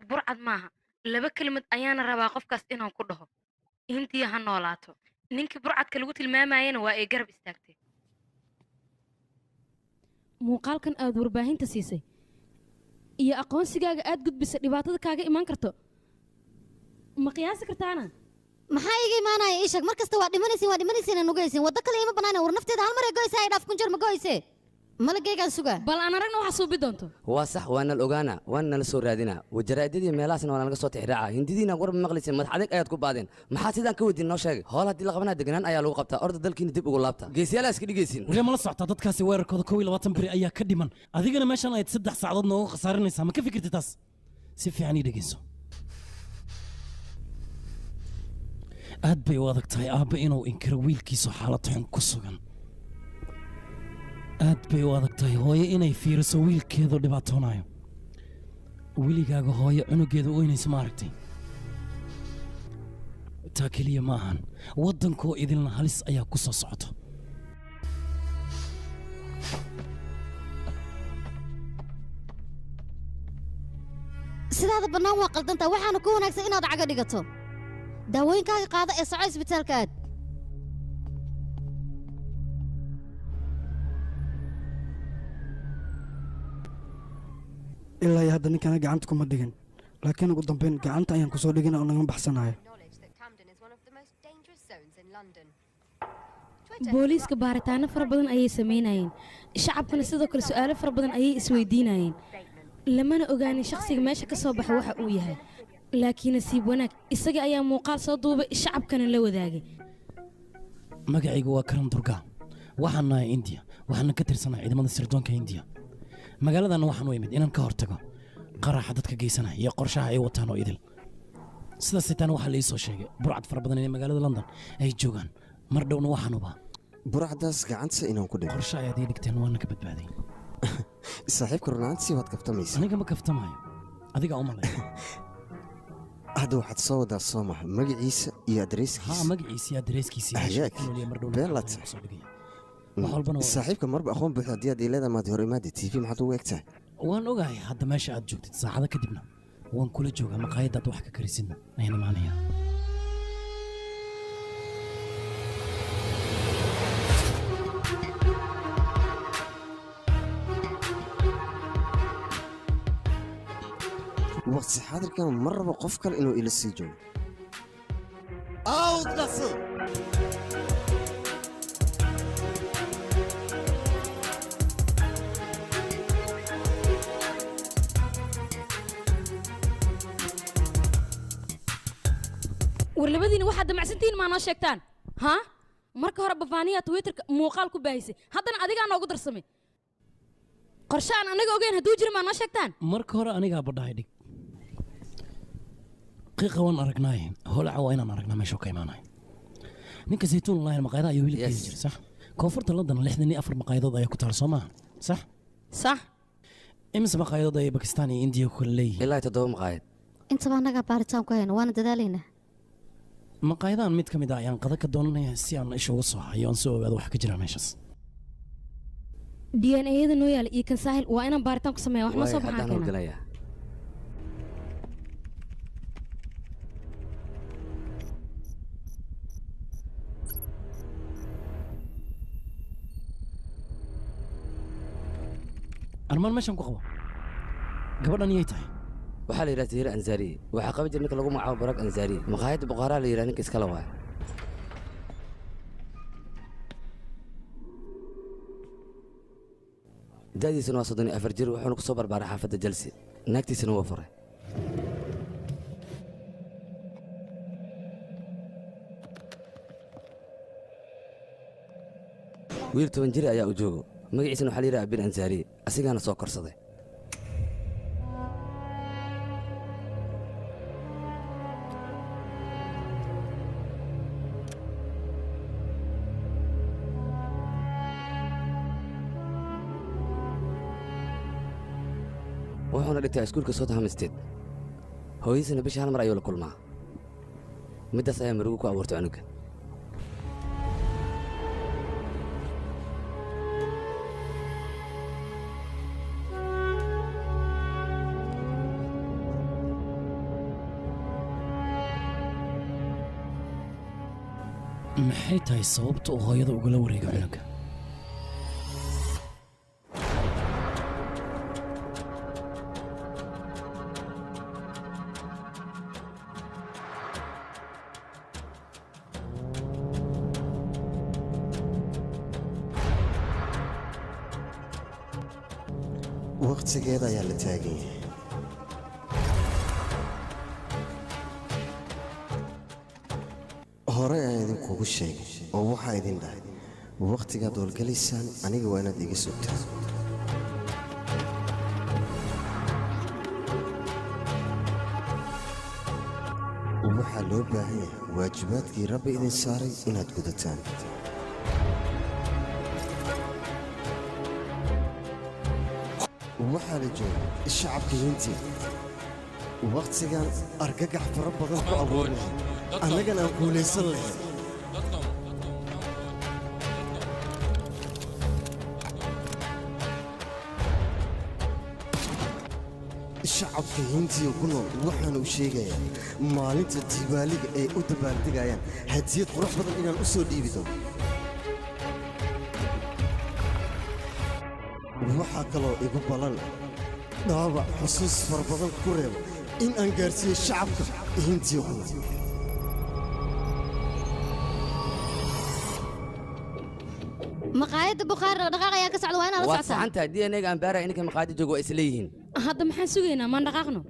burcad maaha. Laba kelimad ayaana rabaa qofkaas inaan ku dhaho: Hindiya ha noolaato. Ninkii burcadka lagu tilmaamayana waa ay garab istaagtay. Muuqaalkan aad warbaahinta siisay iyo aqoonsigaaga aad gudbisay dhibaatada kaaga imaan karto ma qiyaasi kartaana? Maxaa iga imaanaya? Ii sheeg. Mar kasta waa dhimanaysin, waa dhimanaysin, aan nugaysin. Waddo kale ima banaana. War nafteeda hal mar ay goysa, ay dhaaf kun jeer ma goyse. Malagaygaan sugaa. Bal aan aragna waxa suubi doonto. Waa sax, waana la ogaanaa, waana nala soo raadinaa. Wajaraa'idadii meelahaasna waa nalaga soo tixraacaa. Hindidiina warba maqlaysa, madax adag ayaad ku baadeen. Maxaa sidaan ka weydiin noo sheegay? Howl haddii la qabanaa deganaan ayaa lagu qabtaa. Orda dalkiina dib ugu laabta. Geesiyaal iska dhigaysiin. Weli ma la socotaa dadkaasi weerarkooda 21 beri ayaa ka dhiman. Adigana meeshan ayaad 3 saacadood nooga khasaarinaysaa. Ma ka fikirtid taas? Si fiican ii dhegeyso. Aad bay u adag tahay aabba inuu inkiro wiilkiisu xaalad xun ku sugan. Aad bay u adag tahay hooyo inay fiiriso wiilkeedu dhibaatoonayo. Weligaaga hooyo cunugeeda oynaysa ma aragtay? Taa keliya ma ahan, waddankoo idilna halis ayaa ku soo socota. Sidaada bannaan waa qaldantaa, waxaana ku wanaagsan inaad caga dhigato. Daawooyinkaaga qaada ee soco isbitaalka aad. Ilaa iyo hadda ninkana gacanta kuma dhigin, laakiin ugu dambeyn gacanta ayaan kusoo dhigin oo naga baxsanayo. Booliiska baaritaano fara badan ayay samaynayeen, shacabkana sidoo kale su'aalo fara badan ayay isweydiinayeen. Lamana ogaanin shakhsiga meesha ka soo baxa waxa uu yahay, laakiin nasiib wanaag isaga ayaa muuqaal soo duubay, shacabkana la wadaagay. Magacaygu waa Karan Durga. Waxaan nahay India, waxaana ka tirsanahay ciidamada sirdoonka India. Magaaladan waxaan u imid inaan ka hortago qaraxa dadka geysanaya iyo qorshaha ay wataan oo idil. Sidaas xitaan waxaa la ii soo sheegay burcad fara badan inay magaalada London ay joogaan. Mar dhowna waxaan ubaa burcadaas gacanta inaan ku dhigo. Qorshe ayaad ii dhigteen, waana ka badbaaday. Saaxiibka runaantii waad kaftamaysaa. Aniga ma kaftamayo, adiga u malay. Hadda waxaad soo wadaa soo maha magaciisa iyo adreeskiisa. Haa, magaciisa iyo adreeskiisa. Hagaag. Been laad. Saaxiibka marba aqoon buuxda haddii aad ii leedahay maad hor imaadi TV maxaad ugu egtahay? Waan ogahay hadda meesha aad joogtid, saacado kadibna waan kula joogaa maqaayadaad wax ka karisidna ayaan imaanayaa. Waqti xaadirkan ma rabo qof kale inuu ila sii joogo. Awd dhaqso. War labadiina waxaad damacsantihiin maa noo sheegtaan? Haa, marka hore bafaaniyaa Twitterka muuqaal ku baahisay, haddana adigaa noogu darsamay. Qorshe aan anaga ogeyn hadduu jiro maa noo sheegtaan? Marka hore anigaa badhahay dhig qiiqa waan aragnaaye, holaca waa inaan aragnaa meeshuu ka imaanayo. Ninka saytuun lahayn maqaayadaha ayuu hilibkeedi jira, sax? Koonfurta London 64 maqaayadood ayaa ku taal, soo maaha? Sax. Sax. Imise maqaayadood ayay Bakistaan iyo Indiya ku kala leeyihiin? Ilaa 7 maqaayad. Intaba annagaa baaritaan ku hayno, waana dadaalaynaa. Maqaayadahan mid ka mid ah ayaan qada ka doonanaya si aan isha uga soo hayo, aan soo ogaado wax ka jira meeshaas. DNA-yada noo yaala iyo kan Saahil waa inaan baaritaan ku sameeya, wax noo soo Waay, baxaan haddaan keenaa. Howlgalayaa. Armaan meeshan ku qabo gabadhan iyay tahay. Waxaa la yidhaha Zahira Ansaariye. Waxaa qaban jira ninka lagu magacaabo Barak Ansaariye. Maqaayadda Buqaaraa la yidhaha ninka iskala waaya. Da'diisuna waa 34 jir, wuxuuna ku soo barbaaray xaafadda Jalsi. Naagtiisana waa furay. Wiil 10 jir ayaa u joogo, magaciisana waxaa la yidhaha Abir Ansaariye, asigaana soo korsaday. Wuxuuna dhigtaa iskuulka South Hampstead. Hooyadiisana bishii hal mar ayuu la kulmaa. Middaas ayaa murugo ku abuurtay cunuga. Maxay tahay sababta uu hooyada ugala wareega cunuga? Waqtigeeda ayaa la taagan yahay. Hore ayaan idinkugu sheegay oo waxaa idin dhahay waqtigaad howlgalaysaan aniga waa inaad iga sugtaan. Waxaa loo baahan yahay waajibaadkii Rabbi idin saaray inaad gudataan. Waxaa la jooga shacabka Hindiya waqtigan argagax fara badan ku abuuri lahayd, annagana aan guulaysan lahayn. Shacabka Hindiya ku nool waxaan u sheegayaa maalinta Diiwaaliga ay u dabaaldegayaan hadiyad qurux badan inaan u soo dhiibi doono. Waxaa kaloo igu ballan dhaawac xusuus fara badan ku reebo in aan gaarsiiyo shacabka Hindiya ku nool. Maqaayadda Bukhaari dhaqdhaqaaq ayaa ka socda, waa inaad la Waad socotaa. Saxan tahay, DNA-ga aan baaraya ninka maqaayadda jooga waa isla yihiin. Hadda maxaan sugaynaa? Maan dhaqaaqno.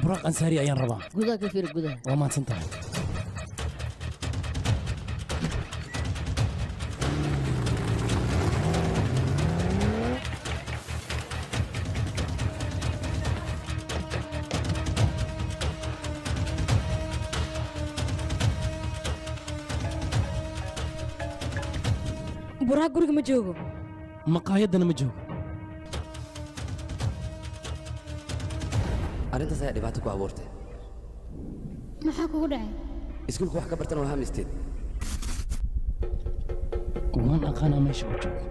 Buraaq Ansaari ayaan rabaa. Gudaha ka fiir, gudaha. Waa mahadsan tahay. Buraaq guriga ma joogo. Maqaayaddana ma joogo. Arrintaas ayaa dhibaato ku abuurtay. Maxaa kugu dhacay? Iskuulka wax ka bartan waa hamisteed. Waan aqaanaa meesha uu joogo.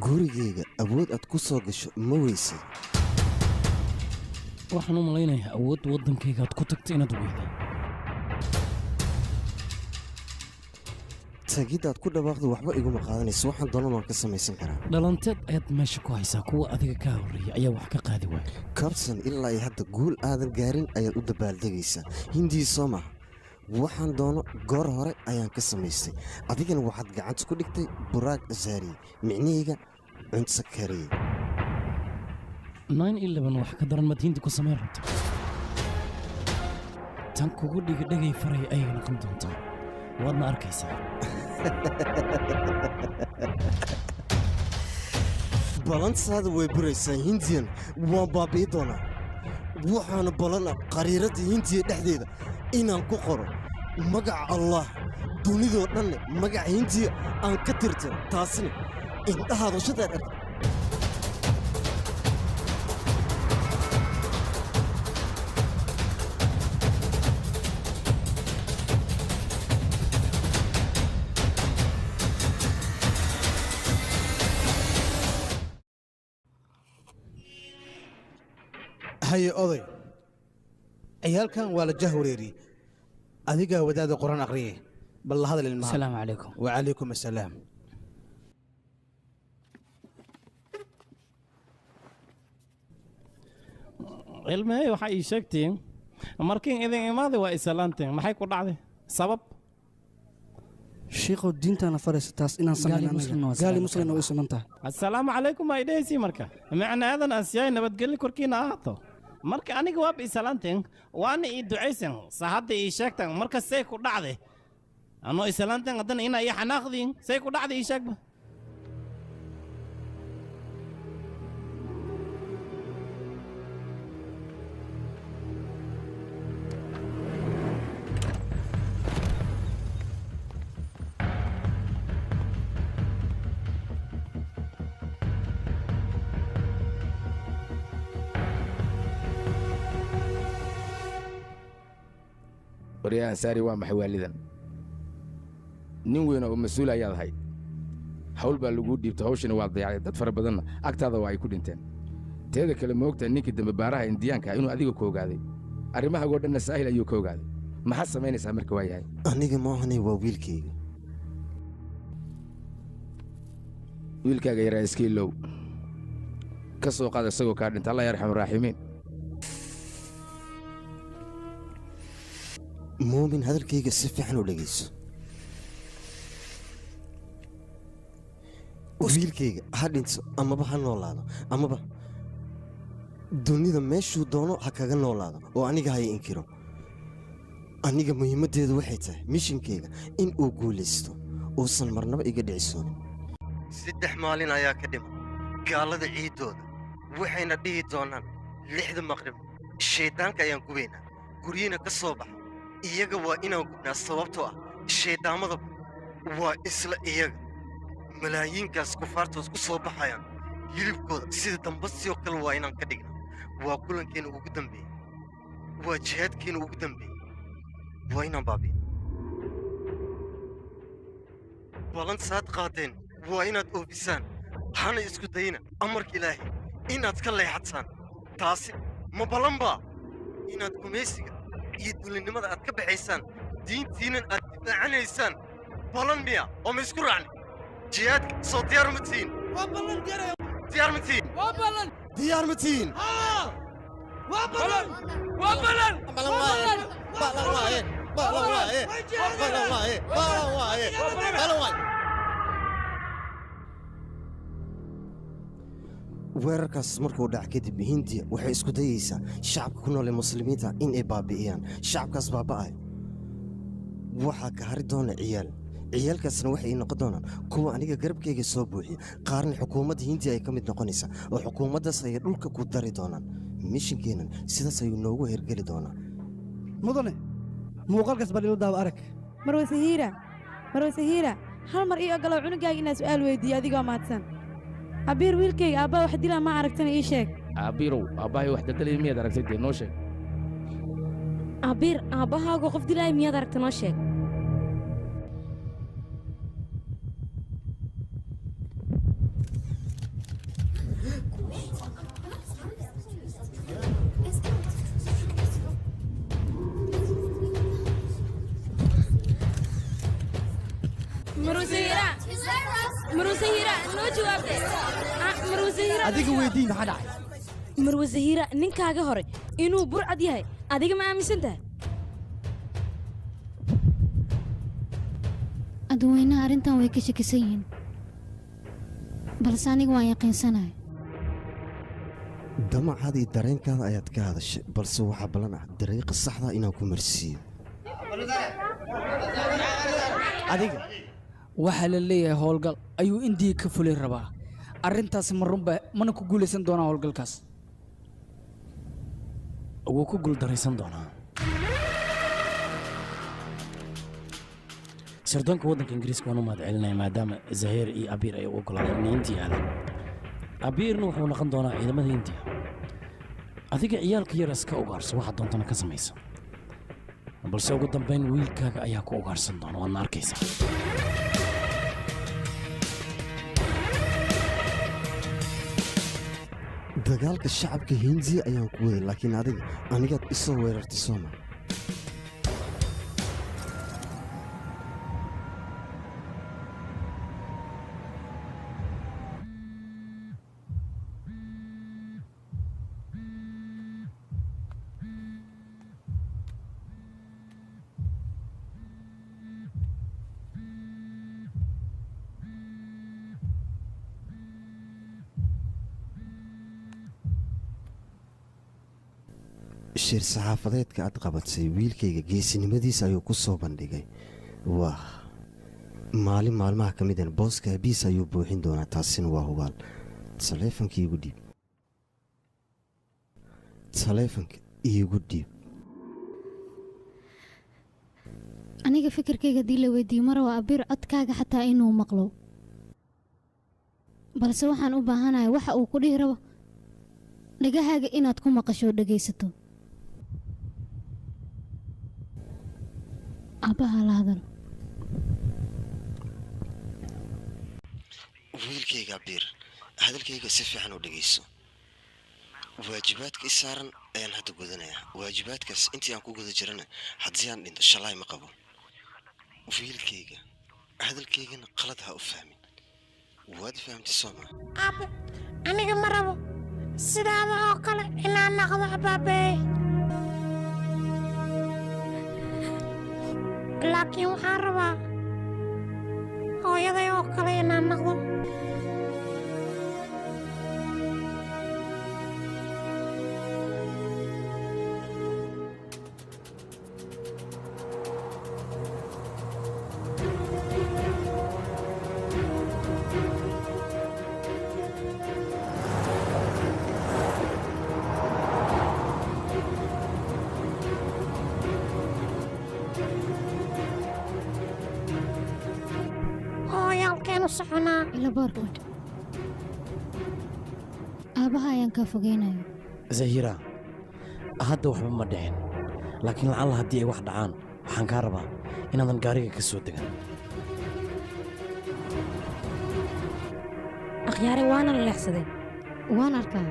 Gurigayga awood aad ku soo gasho ma weysay. Waxaan u malaynayaa awood waddankayga aad ku tagto inaad weyday. Tagiddaad ku dhawaaqdo waxba iguma qaadanayso, waxaan doonan waan ka samaysan karaa. Dhalanteed ayaad meesha ku haysaa, kuwa adiga kaa horreeya ayaa wax ka qaadi waaya. Kabsan, ilaa iyo hadda guul aadan gaarin ayaad u dabaaldegaysaa. Hindii soo maha, waxaan doono goor hore ayaan ka samaystay. Adigana waxaad gacanta ku dhigtay Buraag Asaariye, micnahayga cunto kariye. 9/11 wax ka daran maad Hindi ku samayn rabta? Tan kugu dhigidhegay faray ayay noqon doontaa, waadna arkaysaa. Balantaada way buraysaa, Hindiyan waan baabi'i doonaa. Waxaana balana qariiradda Hindiya dhexdeeda inaan ku qoro magaca Allah Dunidoo dhanne magaca Hindiya aan ka tirtiro, taasina indhahaada shadaad arka. Haye oday, ciyaalkan waa la jahwareeriyey. Adigaa wadaada qur-aan aqriyay, bal la hadal ilmaha. Asalaamu calaykum. Wacalaykum assalaam. Ilmahey, waxaa ii sheegtiin markiin idin imaaday waa isalaanteen, maxay ku dhacday sabab? Shiikhow, diintaana faraysa taas inaan Gaali muslimna waa samayno, gaali salaam. Muslimna way u siman tahay. Assalaamu calaykum ay dhehaysiin marka macna aadan aansiyaay nabadgelyo korkiina ahaato. Marka aniga waaba isalaanteen waana ii ducaysen, sa hadda ii sheegtaan marka say ku dhacday anoo isalaanteen haddana inaa ii xanaaqdiin, say ku dhacday ii sheegba. Waryaa Ansaari, waa maxay waalidan? Nin weyn oo mas-uul ayaad ahayd, hawl baa laguu dhiibta, hawshina waa dayacday, dad fara badanna agtaada waa ay ku dhinteen. Teeda kale, ma ogtahay ninkii dambe baaraha Indiyaanka inuu adiga ku ogaaday? Arrimahagoo dhanna Saahil ayuu ka ogaaday. Maxaad samaynaysaa marka? Waa yahay. Aniga maahanay, waa wiilkayga. Wiilkaaga yaraa iska ilow, ka soo qaad isagoo kaa dhinta. Allah yarxamu raaximiin. Muumin, hadalkayga si fiican u dhegayso. Wiilkayga ha dhinto amaba ha noolaado, amaba dunida meeshuu doono ha kaga noolaado oo aniga ha i inkiro, aniga muhiimaddeedu waxay tahay mishinkayga in uu guulaysto, uusan marnaba iga dhicisoonin. 3 maalin ayaa ka dhiman gaalada ciiddooda, waxayna dhihi doonaan 6da maqrib shayddaanka ayaan gubaynaa, guryina ka soo baxa. Iyaga waa inaan gubnaa, sababtoo ah shayddaamada waa isla iyaga. Malaayiinkaas kufaartood ku soo baxayaan hilibkooda sida dambasiyoo kale waa inaan ka dhignaa. Waa kulankeena ugu dambeeyey, waa jihaadkeena ugu dambeeyey, waa inaan baabi'ina. Ballantaad qaadeen waa inaad oofisaan, hana isku dayina amarka Ilaahay inaad ka leexataan. Taasi ma ballan baa inaad gumaysiga iyo dulinimada aad ka baxaysaan, diintiinan aad difaacanaysaan? Ballan miya oo ma isku raacni? Jihaadka soo diyaar ma tihiin? Waa ballan, diyaar. Diyaar ma tihiin? Waa ballan. Diyaar ma tihiin? Haa, waa ballan, waa ballan, ballan waaye, ballan waaye, ballan waaye, ballan waaye, ballan waaye, ballan waaye. Weerarkaas markuu dhac kadib, Hindiya waxay isku dayeysaa shacabka ku nool ee muslimiinta in ay baabi'iyaan. Shacabkaas baaba'ay waxaa ka hari doona ciyaal, ciyaalkaasna waxay noqon doonaan kuwa aniga garabkayga soo buuxiya. Qaarna xukuumadda Hindiya ay ka mid noqonaysaa oo xukuumaddaas ayay dhulka ku dari doonaan. Mishinkeennan sidaas ayuu noogu hergeli doonaa. Mudane, muuqaalkaas baa ila daawa, arag. Marwe Sahiira, Marwe Sahiira, hal mar ii ogolow cunugaaga inaan su'aal weydiiyo adigoo mahadsan. Abiir, wiilkayga, aabbaa wax dilaa ma aragtana? Ii sheeg. Aabirow, aabbahay wax daldalaya miyaad aragtay? Dee noo sheeg. Abiir, aabbahaagu qof dilaaya miyaad aragta? Noo sheeg. Marwe Sahiira, Marwe Sahiira, noo jawaabtay. Marwe Sahiira. Adiga weydii, maxaa dhacay? Marwe Sahiira, ninkaaga hore inuu burcad yahay adiga ma aaminsan tahay? Dadweynaha arrintan way ka shakisan yihiin, balse aniga waan yaqiinsanahay. Damacaada iyo dareenkaada ayaad ka hadashay, balse waxaa ballan ah dariiqa saxda inaan ku marsiiyo. Adiga waxaa la leeyahay howlgal ayuu Indiya ka fulay rabaa. Arrintaasi ma runba? Mana ku guulaysan doonaa howlgalkaas? Wuu ku guuldaraysan doonaa. Sirdoonka waddanka Ingiriiska waan u mahad celinaya maadaama Zahiir iyo Abiir ay u oggolaadeen inay Hindiya aadaan. Abiirna wuxuu noqon doonaa ciidamada Hindiya. Adiga ciyaalka yar iska ugaarso, waxaad doontana ka samaysa. Balse ugu dambayn wiilkaaga ayaa ku ugaarsan doona, waadna arkaysaa. Dagaalka shacabka Hindiya ayaan ku waday, laakiin adiga anigaad isoo weerartay sooma? Shir saxaafadeedka aad qabatay wiilkayga geesinimadiisa ayuu ku soo bandhigay. Waa maalin maalmaha ka midan booska abiis ayuu buuxin doonaa, taasina waa hubaal. Taleefanka iigu dhiib, taleefanka iigu dhiib. Aniga fikirkayga haddii la weydiiyo mar waa Abiir codkaaga xataa inuu maqlo, balse waxaan u baahanahay waxa uu ku dhihi rabo dhagahaaga inaad ku maqasho oo dhegaysato. Aabbaha la hadal. Wiilkayga Abiir, hadalkayga si fiican u dhegayso. Waajibaadka i saaran ayaan hadda gudanayaa. Waajibaadkaas intii aan ku guda jirana haddii aan dhinto shalaay ma qabo. Wiilkayga, hadalkaygana qalad ha u fahmin. Waad fahamtay sooma? Aabe, aniga ma rabo sidaada oo kale inaan noqdo abaabeeye, laakiin waxaan rabaa hooyaday oo kale inaan noqdo. Hooyaalkeenu soconaa. Ila boorkood. Aabbaha ayaan kaa fogeynaya. Zahira, hadda waxba ma dhicin, laakiin lacalla haddii ay wax dhacaan waxaan kaa rabaa inaadan gaariga ka soo degan. Akhyaare, waana la leexsaday. Waan arkaa.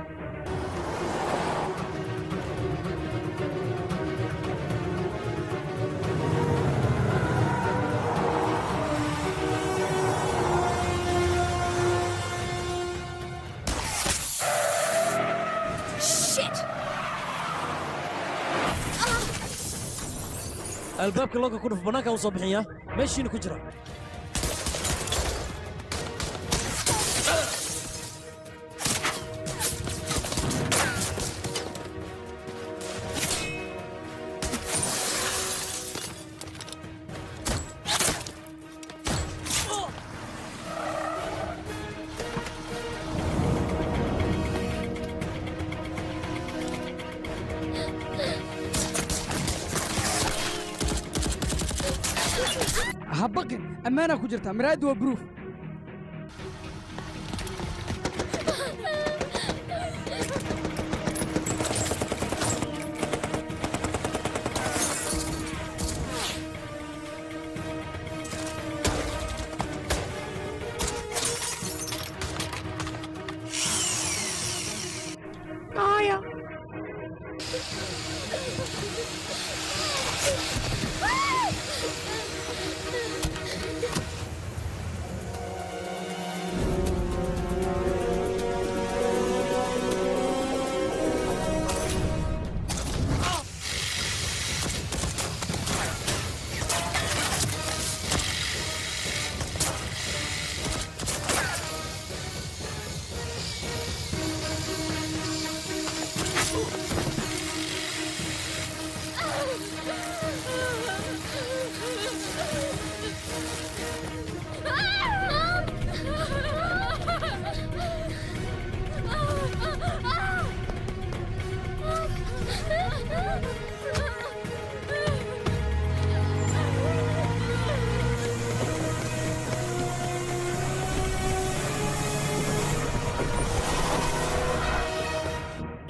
Shit! Albaabka looga ku dhuf, bannaanka u soo bixiyaa, meeshiina ku jira. Ha baqin, ammaanaa ku jirtaa, miraayaddu waa buruuf. Hooyo.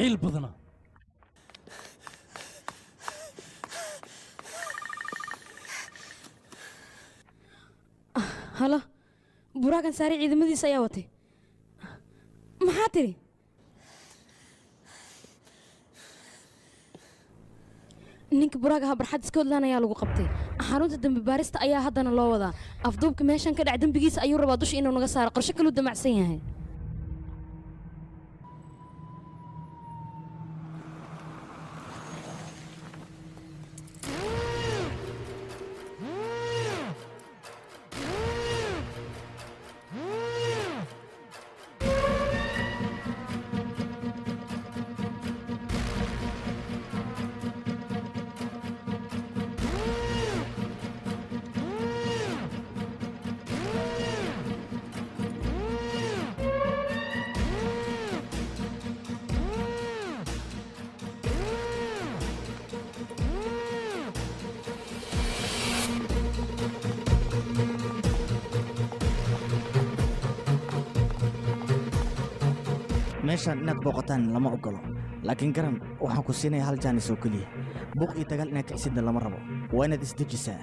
Ciil badana. Halo, buraakan saari ciidamadiisa ayaa watay. Maxaa tiri? Ninka buraaga ahaa barxad Scotland ayaa lagu qabtay. Xarunta dambi baarista ayaa haddana loo wadaa. Afduubka meeshan ka dhac dembigiisa ayuu rabaa dusha inuu naga saaro. Qorshe kaluu damacsan yahay. Meeshaan inaad booqataan lama ogolo, laakiin garan waxaan ku siinayaa hal jaanis oo keliya. Buuq iyo dagaal inaad kicisidna lama rabo, waa inaad isdejisaa.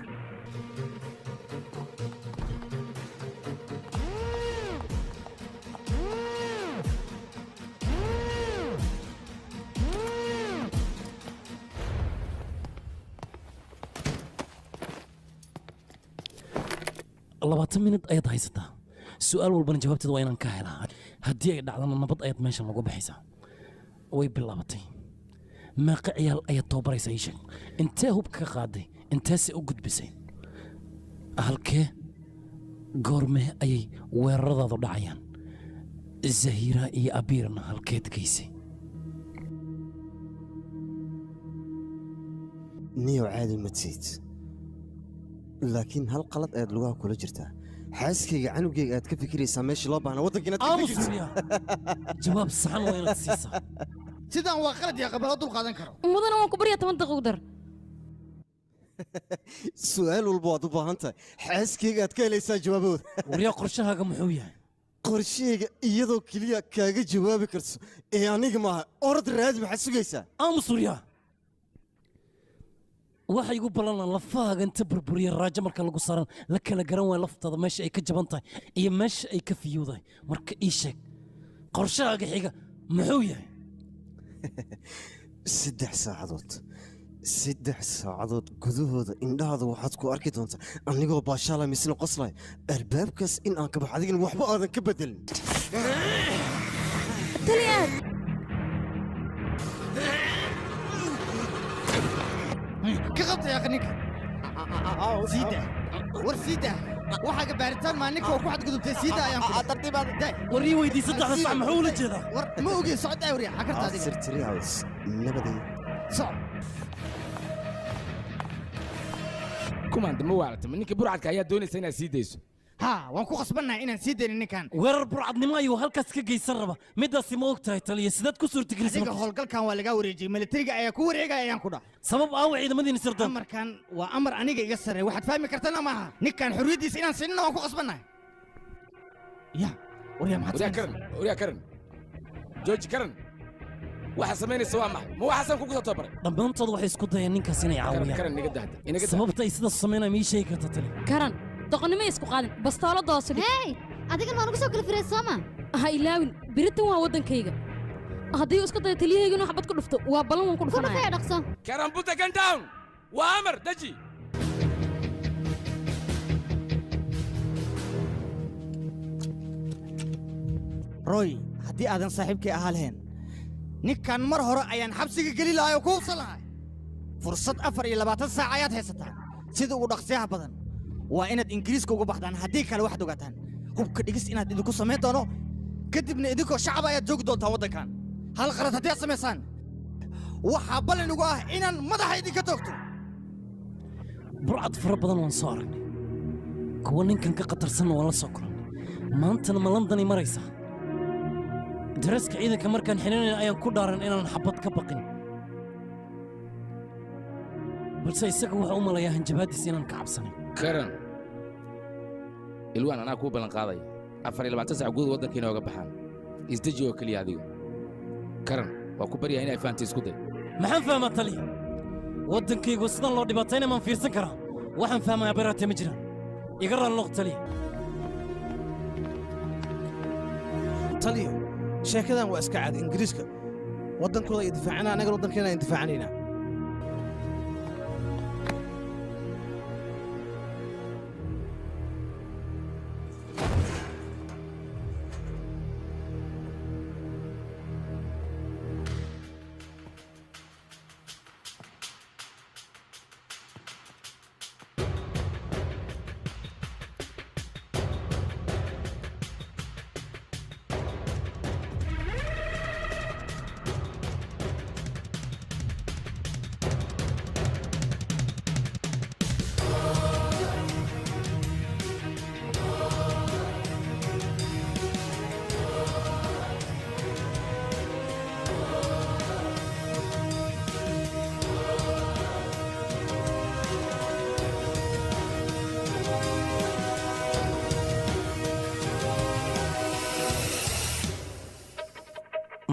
20 minid ayaad haysataa. Su'aal walbana jawaabteeda waa inaan ka helaa. Haddii ay dhacdana nabad ayaad meeshan lagu baxaysaa. Way bilaabatay. Meeqa ciyaal ayaad tababaraysaa ii sheeg? Intee hubka ka qaaday? Inteese u gudbisay? Halkee goormee ayay weeraradaadu dhacayaan? Zahira iyo Abiirna halkeed geysay? Niyow caadi ma tiid, laakiin hal qalad ayaad lugaha kula jirtaa. Xaaskayga canugayga aad ka fikiraysaa meeshii loo baahnaa waddanka inaad ka Aamus fikirto. Riyaa. Jawaab saxan waa inaad siisaa. Sidaan waa qalad yaa qabalo dul qaadan karo. Mudana waan ku baryaa 10 daqiiqo u dar. Su'aal walba waad u baahan tahay, xaaskayga aad ka helaysaa jawaabahooda. Waryaa, qorshahaaga muxuu yahay? Qorshahayga iyadoo keliya kaaga jawaabi karto ee aniga maaha. Orod raadi, maxaad sugaysaa? Aamus waryaa. Waxa igu ballanaa lafahaaga inta burburiya raajo marka lagu saaran la kala garan waayo laftaada meesha ay ka jaban tahay iyo meesha ay ka fiyowdahay. Marka ii sheeg, qorshahaaga xiga muxuu yahay? 3 saacadood, 3 saacadood gudahooda indhahaada waxaad ku arki doontaa anigoo baashaala misna qoslay albaabkaas in aan ka baxo, adigana waxba aadan ka bedelin. Taliyaad. Ka qabta yaa ninka. Siida war, siida waxaaga baaritaan maa ninka oo ku xadgudubtay. Siida ayaan ku tartiibaad. War ii weydii 3da sac muxuu ula jeedaa? War ma ogi, socod ay waryaa xakarta adiga. Officer Treehouse, nabaday. Soc. Kumaanda, ma waarata ma ninka burcadka ayaa doonaysa inaad sii dayso? Ha, waan ku khasbannahay inaan sii daynin ninkan. Weerar burcadnimo ayuu halkaas ka geysan raba, midaasi ma og tahay taliya? Sidaad ku suurtagelisay? Adiga howlgalkan waa lagaa wareejiyey, militariga ayaa ku wareegaya ayaan ku dhahay. Sabab aawa ciidamadiina sirdoon? Amarkan waa amar aniga iga sarreeya, waxaad fahmi kartana maaha. Ninkan xorriyaddiisa inaan siinina waan ku khasbannahay. Ya waryaa, maxaad Waryaa Karan, waryaa Karan, jooji Karan, waxa samaynaysa waa maxay? Ma waxaasan kugu soo tababaray? Dhammaantood waxay isku dayeen ninkaas inay caawiyaan. Karan, inaga dahda, inaga dah. Sababta ay sidaas samaynayaan ma ii sheegi karta tali? Karan, doqonnimo isku qaadin, bastooladda hoos dhig. Hey, adigana waa nagu soo kala firay sooma? Ha ilaawin, beritan waa waddankayga. Haddii uu isku dayo taliyahayga inuu xabad ku dhufto, waa ballan, waan ku Ku dhufanaya. dhufaya dhaqso. Karan, put the gun down, waa amar, deji. Roy, haddii aadan saaxiibkay ahaa lahayn, ninkan mar hore ayaan xabsiga geli lahay oo ku hubsan lahay. Fursad 24 saac ayaad haysataan. Sida ugu dhaqsiyaha badan waa inaad Ingiriiska uga baxdaan. Haddii kale waxaad ogaataan hubka dhigis inaad idinku samayn doono, kadibna idinkoo shacab ayaad joogi doontaan waddankan. Hal qalad haddii aad samaysaan, waxaa ballan igu ah inaan madaxa idinka toogto. Burcad fara badan waan soo aragnay, kuwa ninkan ka khatarsanna waan la soo kulannay. Maantana ma Londonay maraysaa? Dareeska ciidanka markaan xidhanayna ayaan ku dhaaran inaan xabad ka baqin, balse isaga wuxuu u malayaa hanjabaaddiisa inaan ka cabsanin. Karan, ilwaan anaa kuu ballan qaadaya 24 sac guud waddanka inooga baxaan. Isdeji oo keliya adiga Karan, Waa ku baryaa inay fahanto isku day. Maxaan fahmaa taliya? Waddankaygu sidan loo dhibaatayna maan fiirsan karaa. Waxaan fahmayaa baraate ma jiraan. Iga raali noq taliya. Taliyo, sheekadan waa iska caadi. Ingiriiska waddankooda ay difaacana, annagana waddankeena ay difaacanaynaa.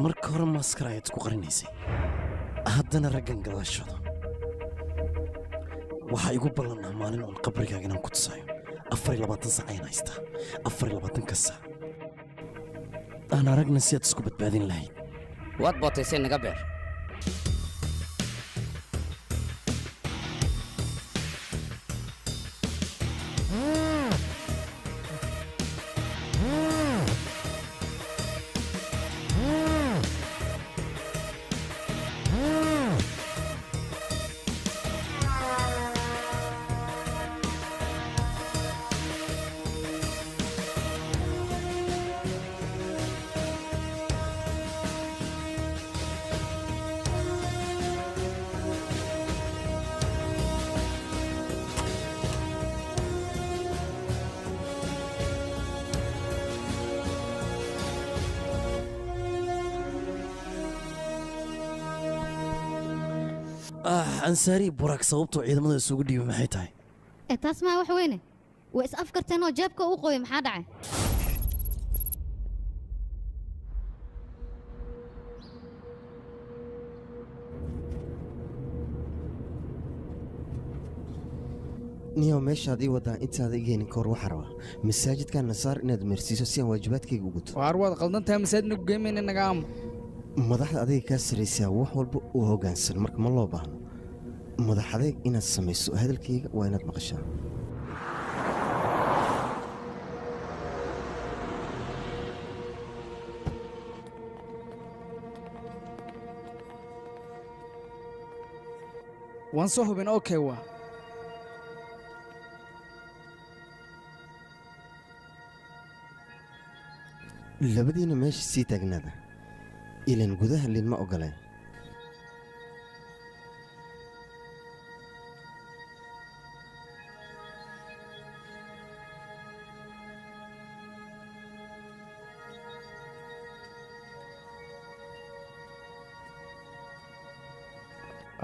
Marka hore maaskar ayaad isku qarinaysay, haddana raggan gadaashooda. Waxaa igu ballannaa maalin uun qabrigaaga inaan ku tusayo. 24 saac ayaan haystaa, 24-ka saac aan aragna si aad isku badbaadin lahayd. Waad bootaysay, naga beer. Ansaari Buraak, sababtuu ciidamada isugu dhiibay maxay tahay? Ee taas maa wax weyne, way is afkarteen oo jeebka u qooyay. Maxaa dhacay? Niyow, meeshaad ii wadaa intaada igeenin kahor waxaa rabaa masaajidkan nasaar inaad marsiiso si aan waajibaadkayga u guto. Waar, waad qaldan tahay, masaajidna ku geemayna, naga ama. Madaxda adiga kaa sarraysaa wax walba u hoggaansan, marka ma loo baahno madax adeeg inaad samayso. Hadalkayga waa inaad maqashaa. Waan soo hubin, okay waa. Labadiina meesha sii taagnaada, ilan gudaha linma ogoleen.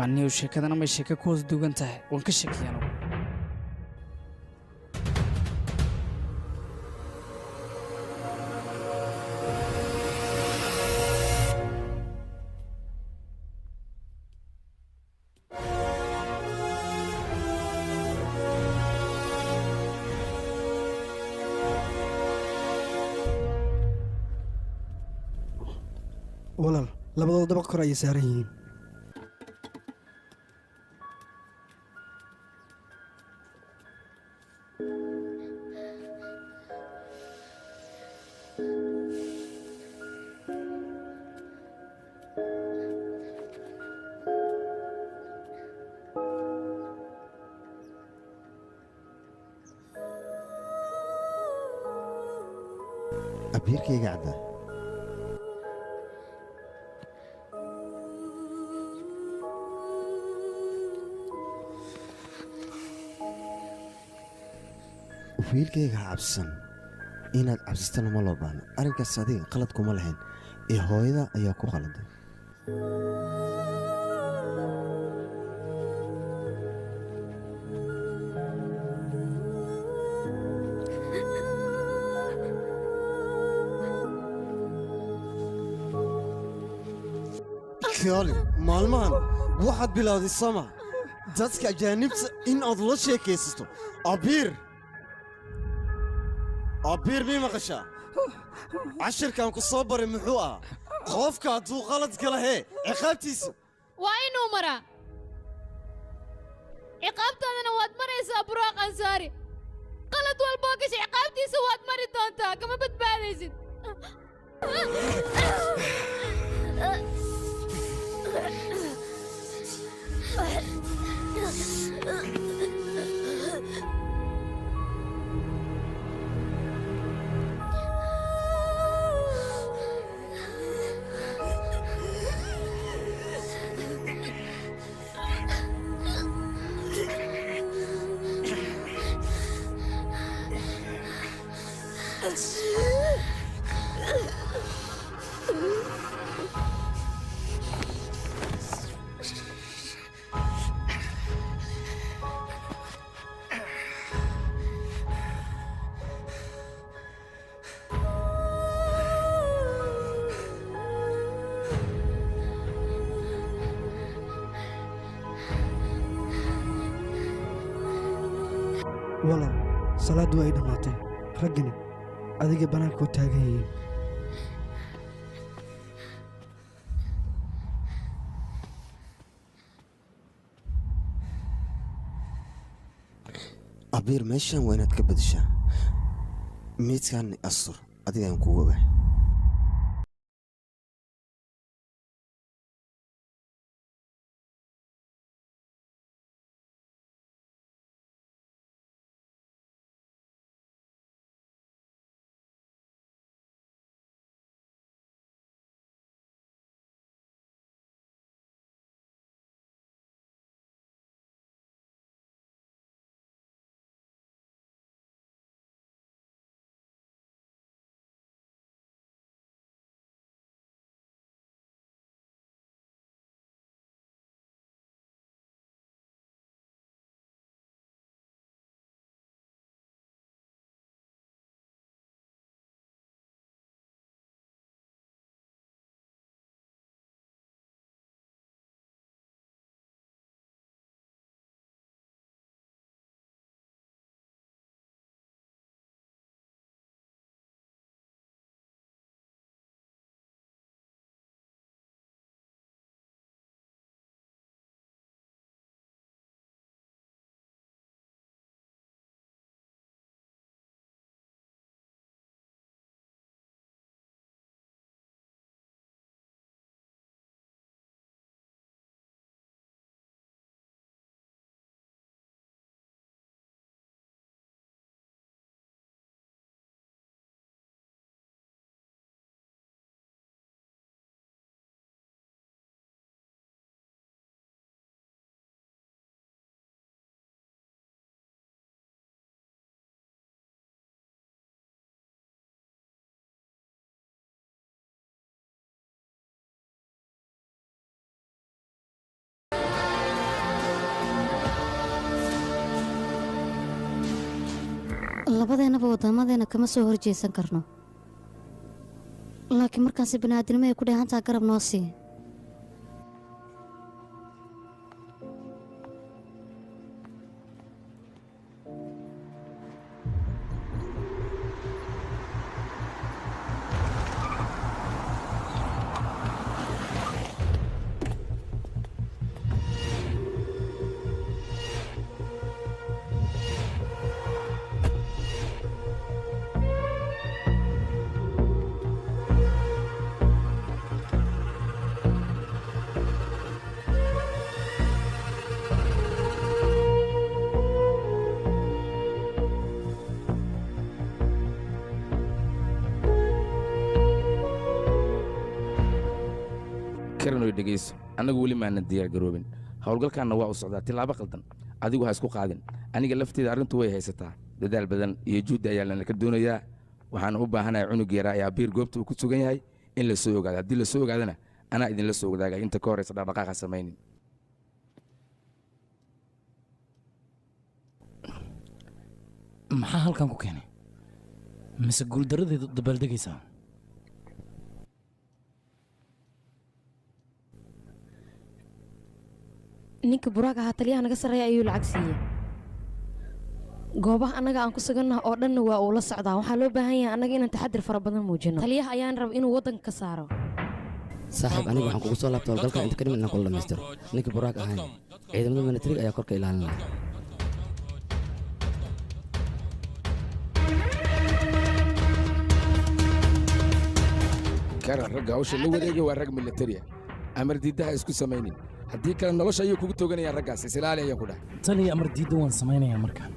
Anigu sheekadana may sheeko ku hoos duugan tahay, waan ka sheekiyay anugu. Walaal, labadooda dabaq kor ayay saaran yihiin. Abiirkayga caddaa. Wiilkayga, ha cabsan. Inaad cabsatana ma loo baahno. Arrinkaas adiga qalad kuma lahayn ee hooyada ayaa ku qaladay. Kiali, maalmahan waxaad bilowday sama dadka ajaanibta in aad la sheekaysato. Abiir, abiir mii maqashaa? Cashirkan ku soo baray muxuu ahaa? Qofka hadduu qalad gala hee ciqaabtiisa waa inuu maraa. Ciqaabtaadana waad maraysaa Buraaq Ansaari. Qalad walboo gashay ciqaabtiisa waad mari doontaa, kama badbaadaysid. Walaal, salaaddu ay dhammaatay, raggani adiga bannaankuu taagan yihiin. Abiir, meeshan waa inaad ka bedeshaa. Miidkan astur, adigaan kugu ogahay. Labadeennaba wadamadeena kama soo horjeesan karno, laakiin markaasi bani'aadnimo ay ku dheehantaa garab noo sii. Karanoy dhegayso, annagu weli maanan diyaar garoobin, howlgalkaanna waa u socdaa tilaabo qaldan. Adigu ha isku qaadin, aniga lafteeda arrintu way haysataa. Dadaal badan iyo juhdi ayaa lana ka doonayaa. Waxaan u baahanahay cunug yaraa ee Abiir goobta uu ku sugan yahay in la soo ogaado. Haddii la soo ogaadana anaa idinla soo wadaagay. Inta ka horraysa dhaqdhaqaaqa samaynin. Maxaa halkan ku keenay? Mise guuldaradeedu dabaaldegaysaa? Ninka Buraag ahaa taliyaha naga sarreeya ayuu lacag siiyey. Goobaha annaga aan ku sugannaha oo dhanna waa uu la socdaa. Waxaa loo baahan yahay annaga inaan taxadir fara badan muujino. Taliyaha ayaan raba inuu waddanka ka saaro. Saaxiib, aniga waxaan kugu soo laabtay howlgalka inta ka dhiman inaan kula dhammaystiro. Ninka Buraag ahayn ciidamada militariga ayaa korka ilaalin lahaa. Karan, ragga hawsha la wareegay waa rag militariya. Amar diiddaha isku samaynin, haddii kale nolosha ayuu kugu tooganayaan raggaas. Isilaali ayaan ku dhahay. Taliya, amar diidda waan samaynayaa markaan,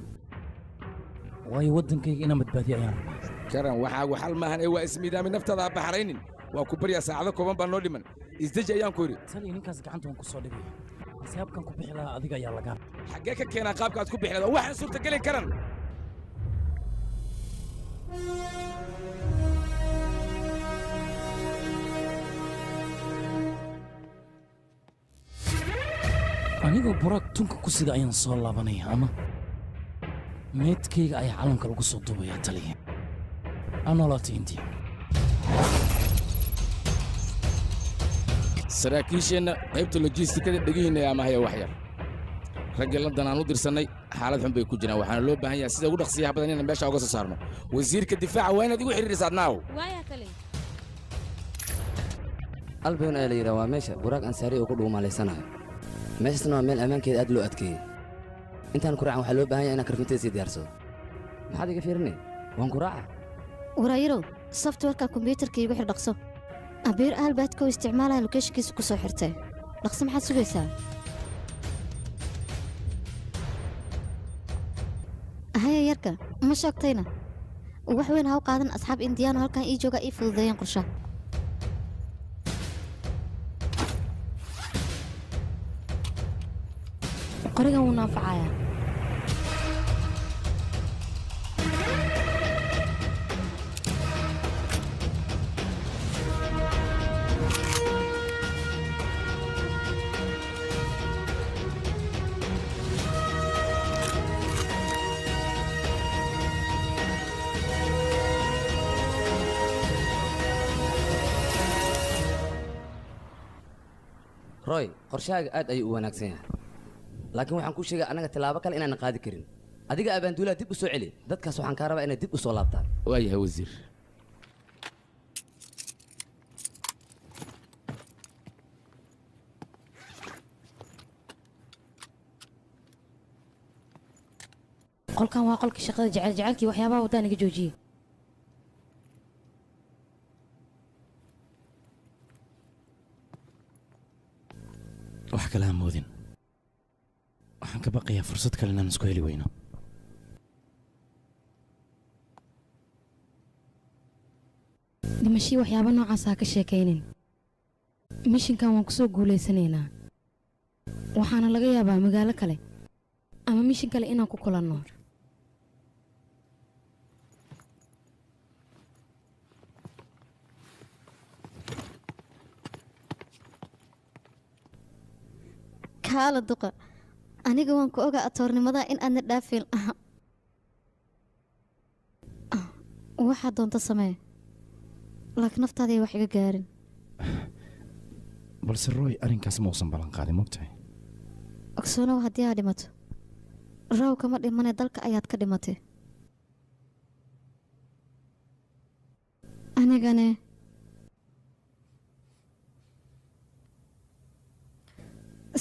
waayo waddankayga inaan badbaadiyo ayaan rabaa. Karan, waxaagu xal maahan ee waa ismiidaamin. Naftaada ha baxraynin, waa ku baryaa. Saacado kooban baa noo dhiman, isdeji ayaan ku idhi. Taliya, ninkaas gacanta waan ku soo dhigaya, balse habkan ku bixi lahaa adiga ayaa lagaa. Xaggee ka keenaa qaabka aad ku bixi lahayd? Waxaan suurtagelin, Karan. Anigoo Buraag tunka ku sida ayaan soo laabanaya, ama meedkayga ayaa calanka lagu soo duubayaa. Taliya, aan noolaatay Indiya. Saraakiisheenna qaybta lojiistikada, dhegihiinna ee amahaya wax yar. Raggii London aan u dirsannay xaalad xun bay ku jiraan, waxaana loo baahan yahay sida ugu dhaqsiyaha badan inaan meesha uga soo saarno. Wasiirka difaaca waa inaad igu xidhiidhisaad naaw. Waaya taliya. Albion ayaa la yidhaha, waa meesha Buraag Ansaari uu ku dhuumalaysanayo. Meeshaasna waa meel ammaankeeda aad loo adkeeyey. Intaan ku raacan waxaa loo baahan yahay inaan karfinteeda sii diyaarsado. Maxaad iga fiirinay? Waan ku raaca. Waraayarow, softwareka kombiyuutarka iigu xir, dhaqso. Abiir Albaadka oo isticmaalaya lokeeshinkiisa ku soo xirtay. Dhaqso, maxaad sugaysaa? Haya yarka, ma sheegtayna? Wax weyn ha u qaadan. Asxaab Indiyaano halkan ii jooga ii fududeeyeen qorshaha. Qorigan wuu naanfacayaa. Roy, qorshahaaga aad ayuu u wanaagsan yahay, laakiin waxaan kuu sheegay annaga tilaabo kale inaanan qaadi karin. Adiga abaanduulaha dib u soo celi dadkaas, waxaan kaa rabaa inay dib u soo laabtaan. Waayahay wasiir. Qolkan waa qolka shaqada. Jecel jecelkii waxyaabaha waddaan iga joojiyey. Wax kale ha moodin, waxaan ka baqayaa fursad kale inaan isku heli weyno. Dhimashii waxyaaba noocaas ha ka sheekaynin. Mishinkan waan kusoo guulaysanaynaa, waxaana laga yaabaa magaalo kale ama mishin kale inaan ku kulanno. Kaala duqa, aniga waan ku ogaa atoornimada in aadna dhaafin. Waxaa doonta samee, laakiin naftaada wax iga gaarin. Balse Roy arrinkaas ma uusan ballan qaadin, mogtahay? Ogsoonow, haddii aad dhimato, Raw kama dhimane, dalka ayaad ka dhimatay. Anigane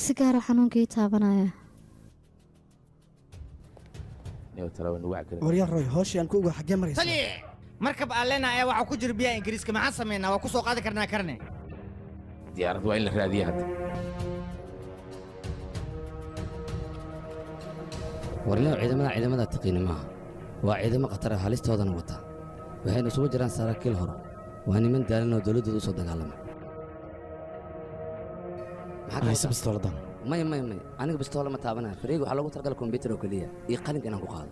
si gaara xanuunkii taabanaya. Waryaa Roy, hooshii aan ku ogaa xaggee maraysa? Taliye, markab aan leenahay ayaa waxaa ku jira biyaha Ingiriiska. Maxaan samaynaa? Waa ku soo qaadi karnaa karne. Diyaarad waa in la raadiya hadda. Warneo, ciidamada ciidamada taqiina maaha, waa ciidamo khatar ah, halistoodana wata. Waxayna isugu jiraan saraakiil hore, waa niman daalan oo dowladdooda u soo dagaalama. Hayse bistooladan. Maya, maya, maya, aniga bistoola ma taabanaya. Fariiga waxaa loogu talagalay kombiyuutar oo keliya iyo qalinka inaan ku qaado.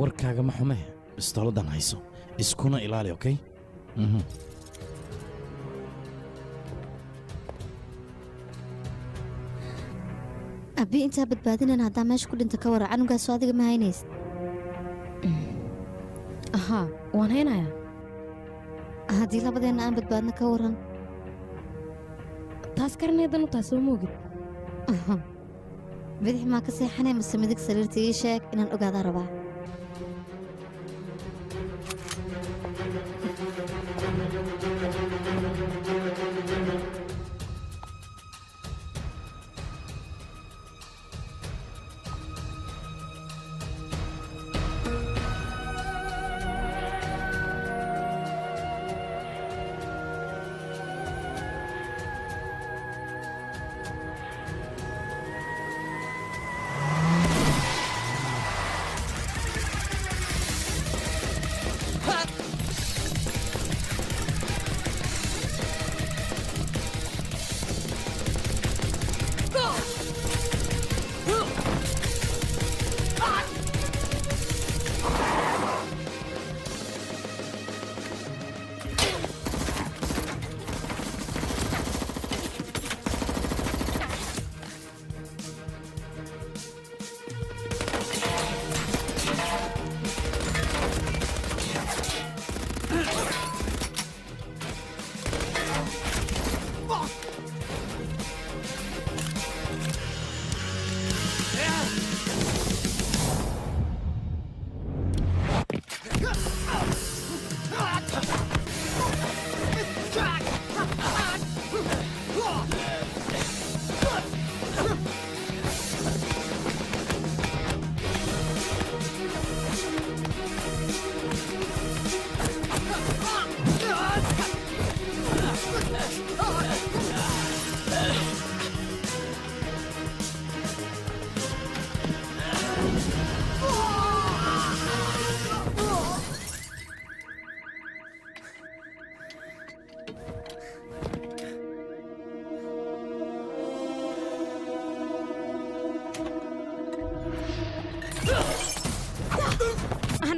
Warkaaga ma xume, bistooladan hayso, iskuna ilaali, okay? Mhm. Abi intaa badbaadinayna haddaa meesha ku dhinta, ka wara canugaasoo adiga ma haynaysid? Ahaa, waan haynayaa. Haddii labadeenna aan badbaadno, ka waran? Taas karneedan u tahay, soo moogid. Bidix maa ka seexanay mise midig sariirta ii sheeg inaan ogaadaa rabaa.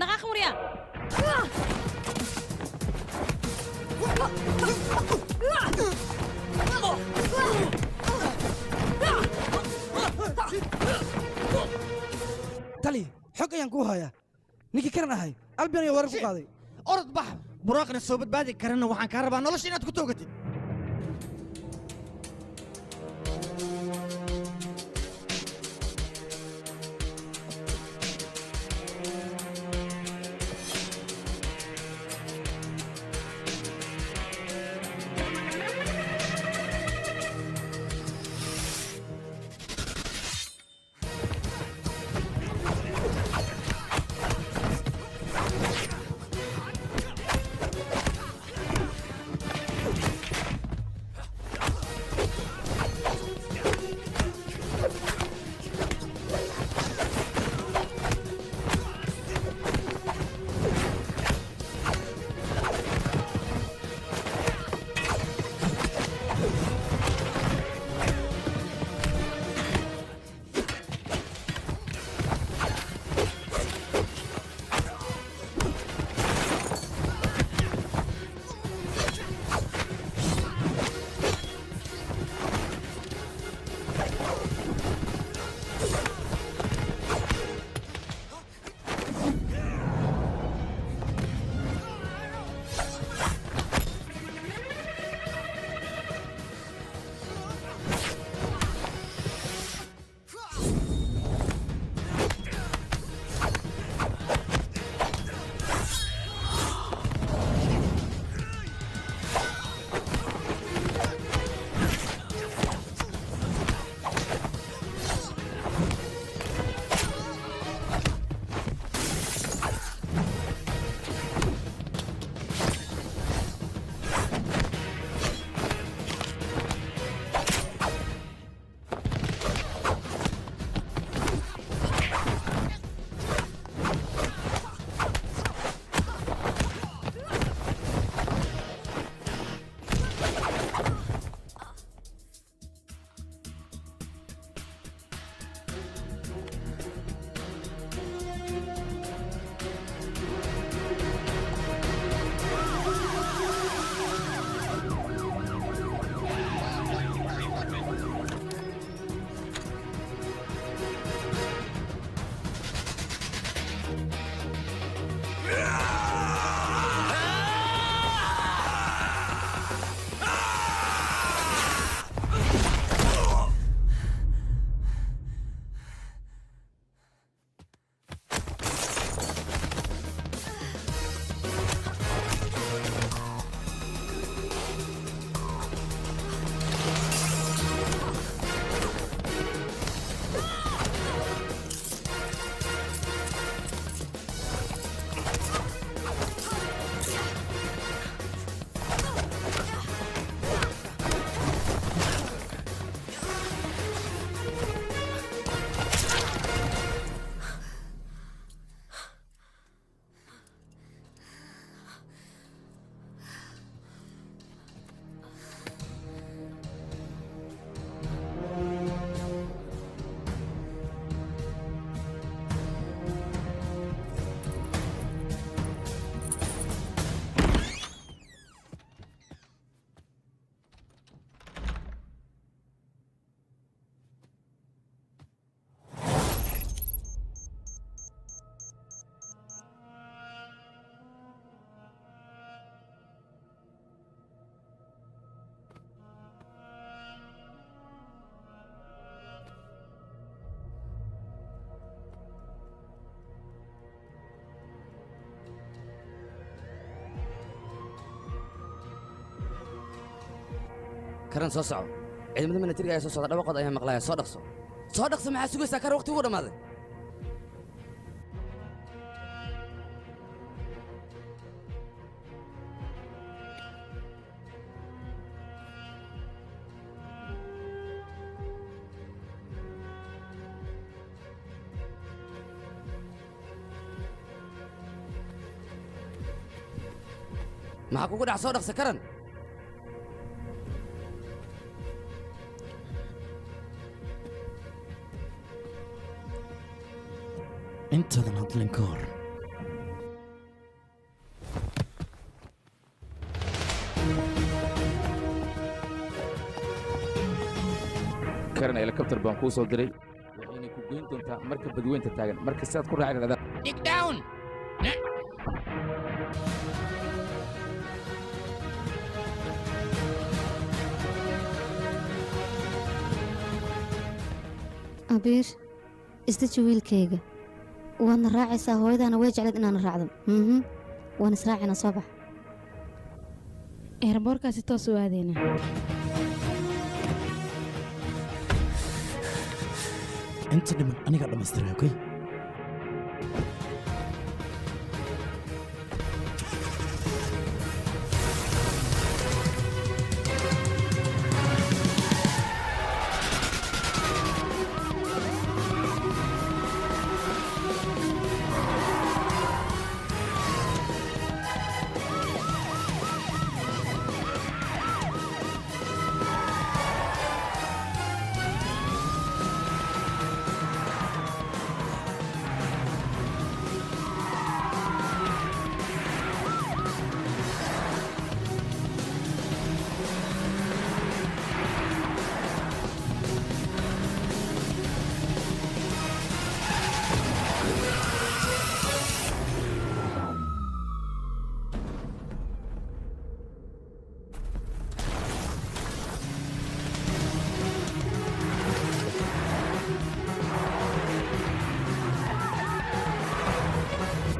Dhaqaaq waryaa. Tali xog ayaan kuu hayaa. Ninkii karan ahay Albion ayaa weerar ku qaaday. Orod bax, buraaqna soo badbaadi karana waxaan kaa rabaa nolosha inaad ku toogatid. Karan soo soco. Ciidamada militariga ayaa soo socda, dhawaqood ayaa maqlaya. Soo dhaqso, soo dhaqso. Maxaa sugaysaa Karan? Waqti ugu dhammaaday. Maxaa kugu dhac? Soo dhaqso Karan. Intaadan hadlin ka hor, Karan, helicopter baan kuu soo diray, waxayna ku goyn doontaa marka badweynta taagan. Marka sidaad ku raaci lahayd. Dig down. Abiir, isdeji wiilkayga, waadna raacaysaa. Hooyadaana way jecleed inaana raacdo. Waan israacaynaa, soo bax. Eerboorkaasi toos u aadaynaa. Inta dhiman anigaa dhammaystiray, okay?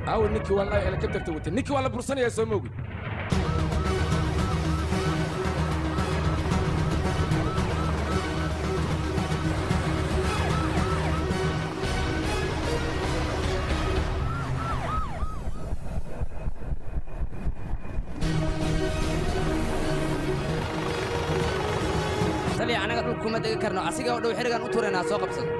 Aawo ninkii waa la helicopterta watay? Ninkii waa la bursanayaa, soo moogid? Taliya, anaga dhulka kuma degi karno. Asiga oo dhow xirigan u tuuraynaa, soo qabsado.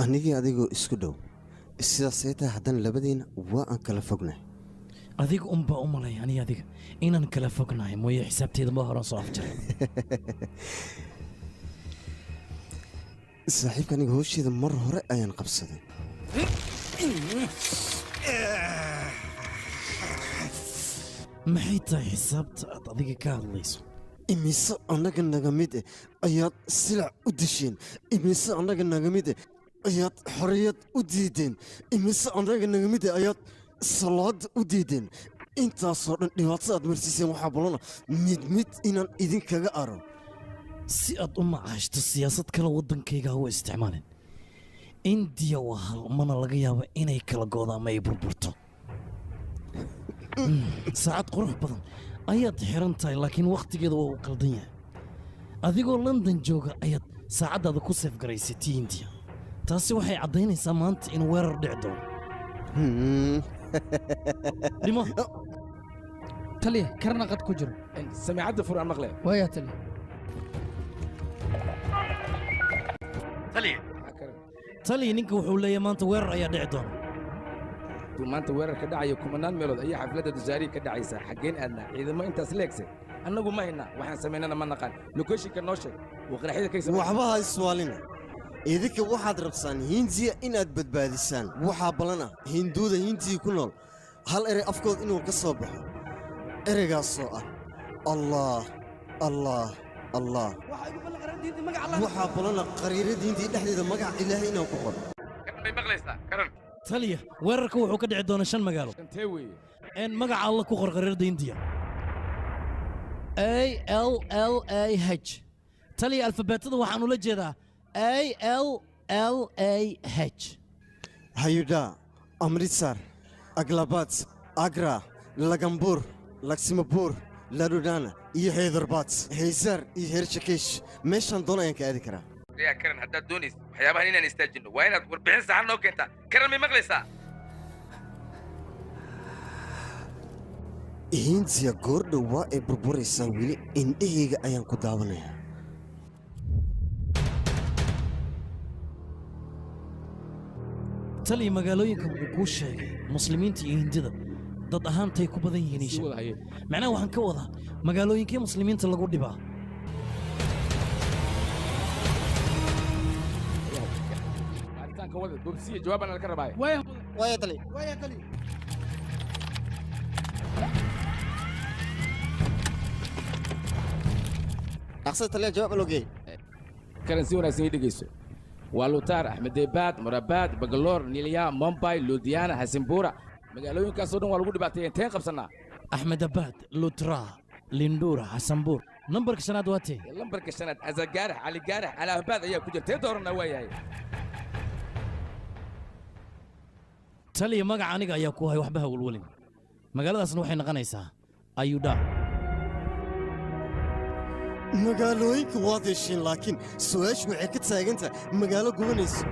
Anigii adigoo isku dhow sidaasay tahay, haddana labadiina waa aan kala fognahay. Adiga unbaa u malay aniga adiga inaan kala fognahay mooye, xisaabteeda ma horan soo afjaray. Saaxiibka, aniga howsheeda mar hore ayaan qabsaday. Maxay tahay xisaabta aad adiga ka hadlayso? Imise annaga naga mid eh ayaad silac u disheen? Imise annaga naga mid eh ayaad xorriyad u diideen? Imise annaga naga mid eh ayaad salaada u diideen? Intaasoo dhan dhibaato aad marsiiseen, waxaa balana mid mid inaan idinkaga aro. Si aad u macaashto siyaasad kale waddankayga ha u isticmaalin. Indiya waa hal, mana laga yaabo inay kala goodo ama ay burburto. Saacad qurux badan ayaad xiran tahay, laakiin wakhtigeeda waa uu qaldan yahay. Adigoo London jooga ayaad saacaddaada ku seefgaraysay tii Indiya. Taasi waxay caddaynaysaa maanta inuu weerar dhici doono. Dhimo. Taliya, karna qad ku jiro. Samiicadda fur, aan maqle. Waaya taliya. Taliya, taliya, ninka wuxuu leeyahay maanta weerar ayaa dhici doona. Hadduu maanta weerar ka dhacayo, kumanaan meelood ayaa xafladda dusaariga ka dhacaysa. Xaggeen aadnaa? Ciidamo intaas leegse annagu ma haynaa, waxaan samaynana ma naqaan. Locationka noo sheeg, wuu qaraxyada kaysa. Waxba ha iswaalina. Idinka waxaad rabsaan Hindiya inaad badbaadisaan. Waxaa ballan ah Hinduuda Hindiya ku nool hal erey afkood inuu ka soo baxo, ereygaasoo ah Allah, Allah, Allah. Waxaa ballan ah qariirada Hindiya dhexdeeda magaca Ilaahay inaan ku qoro. Karan, may maqlaysaa, Karan? Taliya, weerarka wuxuu ka dhici doonaa shan magaalo. Intee weeye? En magaca Alla ku qor qariirada Hindiya, A L L A H. Taliya, alfabeetada waxaan ula jeedaa A L L A H. Hayuda, Amritsar, Aglabat, Agra, Lagambur, Laksimapur, Ladudana iyo Haydarbaad, Haysar iyo Hershakesh. Meeshaan doon ayaan ka aadi karaa. Yaa Karan, haddaad doonaysa waxyaabahan inaan istaajinno, waa inaad warbixin saxan noo keentaa. Karan, may maqlaysaa? Hindiya goordhow waa ay burburaysaa, weli indhahayga ayaan ku daawanayaa. Taliya, magaalooyinka wuxuu kuu sheegay muslimiinta iyo Hindida dad ahaantay ku badan yihiin ii sheeg. Macnaha waxaan ka wadaa magaalooyinkee muslimiinta lagu dhibaa? Baaritaanka wada, boobsiya, jawaabaan la ka rabaa. Waaya taliya. Waaya taliya. Dhaqsada taliya, jawaab loo geeyey. Karan, si wanaagsan ii dhegeyso. Waa Lutaar, Axmedebaad, Murabaad, Bagaloor, Nilya, Mombay, Ludiana, Hasimbura. Magaalooyinkaasoo dhan waa lagu dhibaateeyay, inteen qabsannaa? Axmedabaad, Lutra, Lindura, Xasanbuur. Nambarka shanaad waa tee? Lambarka shanaad Azagaarax, Caligaarax, Alaabaad ayaa ku jira. Tee dooranaa waa yahay? Taliya, magaca aniga ayaa ku hay, waxba ha welwelin. Magaaladaasna waxay noqonaysaa Ayudha. Magaalooyinka waad hesheen, laakiin su-aashu waxay ka taagan tahay magaalo gubanayso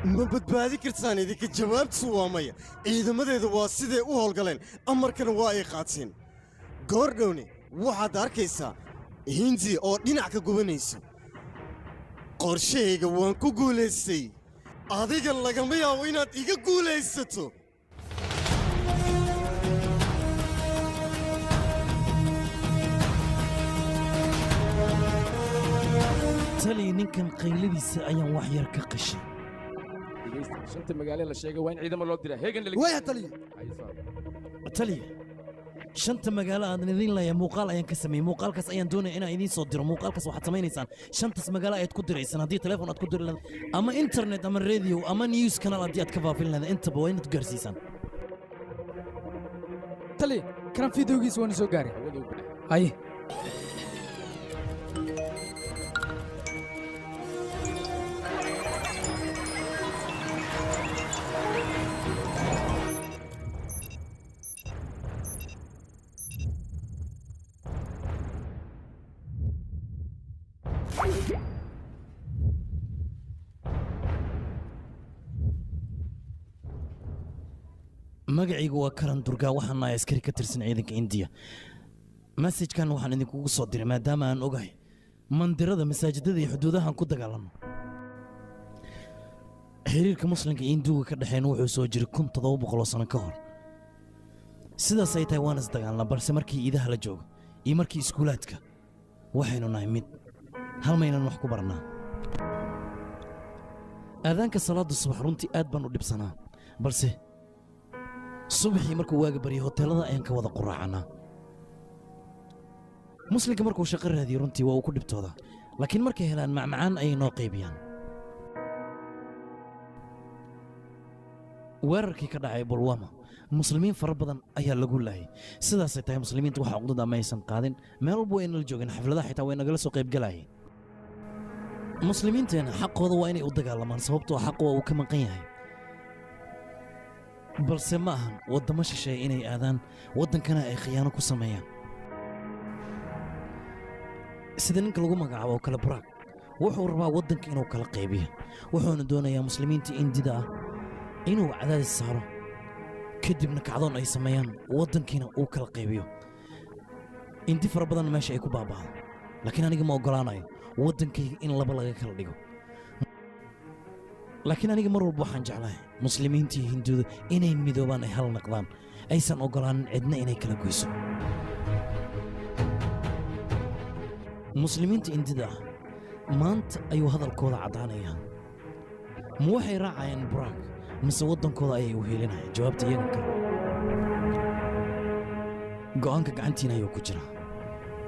ma badbaadi kartaan idinka? Jawaabtu waa maya. Ciidamadeeda waa siday u howlgaleen, amarkana waa ay qaateen. Goordhowne waxaad arkaysaa Hindiya oo dhinac ka gubanayso. Qorshahayga waan ku guulaystay, adiga lagama yaabo inaad iga guulaysato. Taliya, ninkan qayladiisa ayaan wax yar ka qashay. Dhegeysta, shanta magaalo la sheegay waa in ciidamo loo diraa heegan. Waaya taliya. Taliya, shanta magaalo aadan idiin leeyahay muuqaal ayaan ka sameeyey. Muuqaalkaas ayaan doonaya inaan idiin soo diro. Muuqaalkaas waxaad samaynaysaan shantaas magaalo ayaad ku diraysaan, haddii telefoon aad ku diri lahayd ama internet ama radio ama news canal haddii aad ka faafin lahayd, intaba waa inaad gaarsiisaan. Taliya, karan fiidowgiisa waana soo gaaray. Haye. Magacaygu waa Karan Durgaa, waxaan nahay askari ka tirsan ciidanka Indiya. Masajkan waxaan idinkugu soo diray maadaama aan ogahay mandirada, masaajidada iyo xuduudahan ku dagaalanno. Xiriirka muslimka iyo hinduuga ka dhexeyn wuxuu soo jiray 1700 sano ka hor. Sidaas ay tahay waan isdagaalnaa, balse markii iidaha la joogo iyo markii iskuulaadka waxaynu nahay mid, hal maynan wax ku barnaa. Aadaanka salaada subax runtii aad baan u dhibsanaa, balse subaxii markuu waaga baryay hoteelada ayaan ka wada quraacanaa. Muslimka markuu shaqo raadiyo runtii waa uu ku dhibtoodaa, laakiin markay helaan macmacaan ayay noo qaybiyaan. Weerarkii ka dhacay Bulwama muslimiin fara badan ayaa lagu laayay. Sidaasay tahay muslimiinta wax cuqdada ma aysan qaadin, meel walba way nala joogeen, xafladaha xitaa way nagala soo qaybgalayeen. Muslimiinteena xaqooda waa inay u dagaalamaan, sababtoo xaq waa uu ka maqan yahay. Balse ma ahan waddamo shisheeye inay aadaan waddankana ay khiyaano ku sameeyaan. Sida ninka lagu magacaabo oo kale Buraak wuxuu rabaa waddanka inuu kala qaybiyo, wuxuuna doonayaa muslimiinta indida ah inuu cadaadis saaro, kadibna kacdoon ay sameeyaan, waddankiina uu kala qaybiyo, inti fara badan meesha ay ku baaba'do. Laakiin aniga ma oggolaanayo waddankayga in laba laga kala dhigo. Laakiin aniga mar walba waxaan jeclahay muslimiinta iyo hinduuda inay midoobaan, ay hal naqdaan, aysan oggolaanin cidna inay kala goyso. Muslimiinta indida ah maanta ayuu hadalkooda caddaanayaa. Ma waxay raacayaan Buraak mise waddankooda ayay u heelinayaan? Jawaabta iyagan kale. Go'aanka gacantiina ayuu ku jiraa.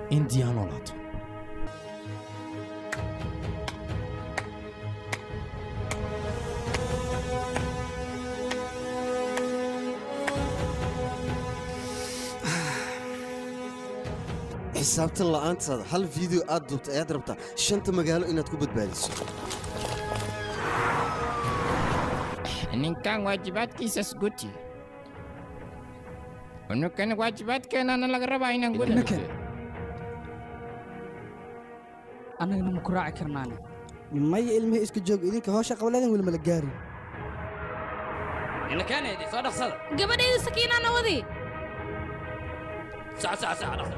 Indiya ha noolaato. Xisaabtan la'aantaada hal video aad duubtay ayaad rabtaa shanta magaalo inaad ku badbaadiso. Ninkan waajibaadkiisas guti, unukan waajibaadkeenana laga rabaa inaan gudano. Annagana ma ku raaci karnaane? Maya, ilmihii iska joog, idinka hawsha qableedan weli mala gaarin. Inakeenaydi soo dhaqsada. Gabadhayda Sakiinaana wadi. Sac sac sac, dhaqsa.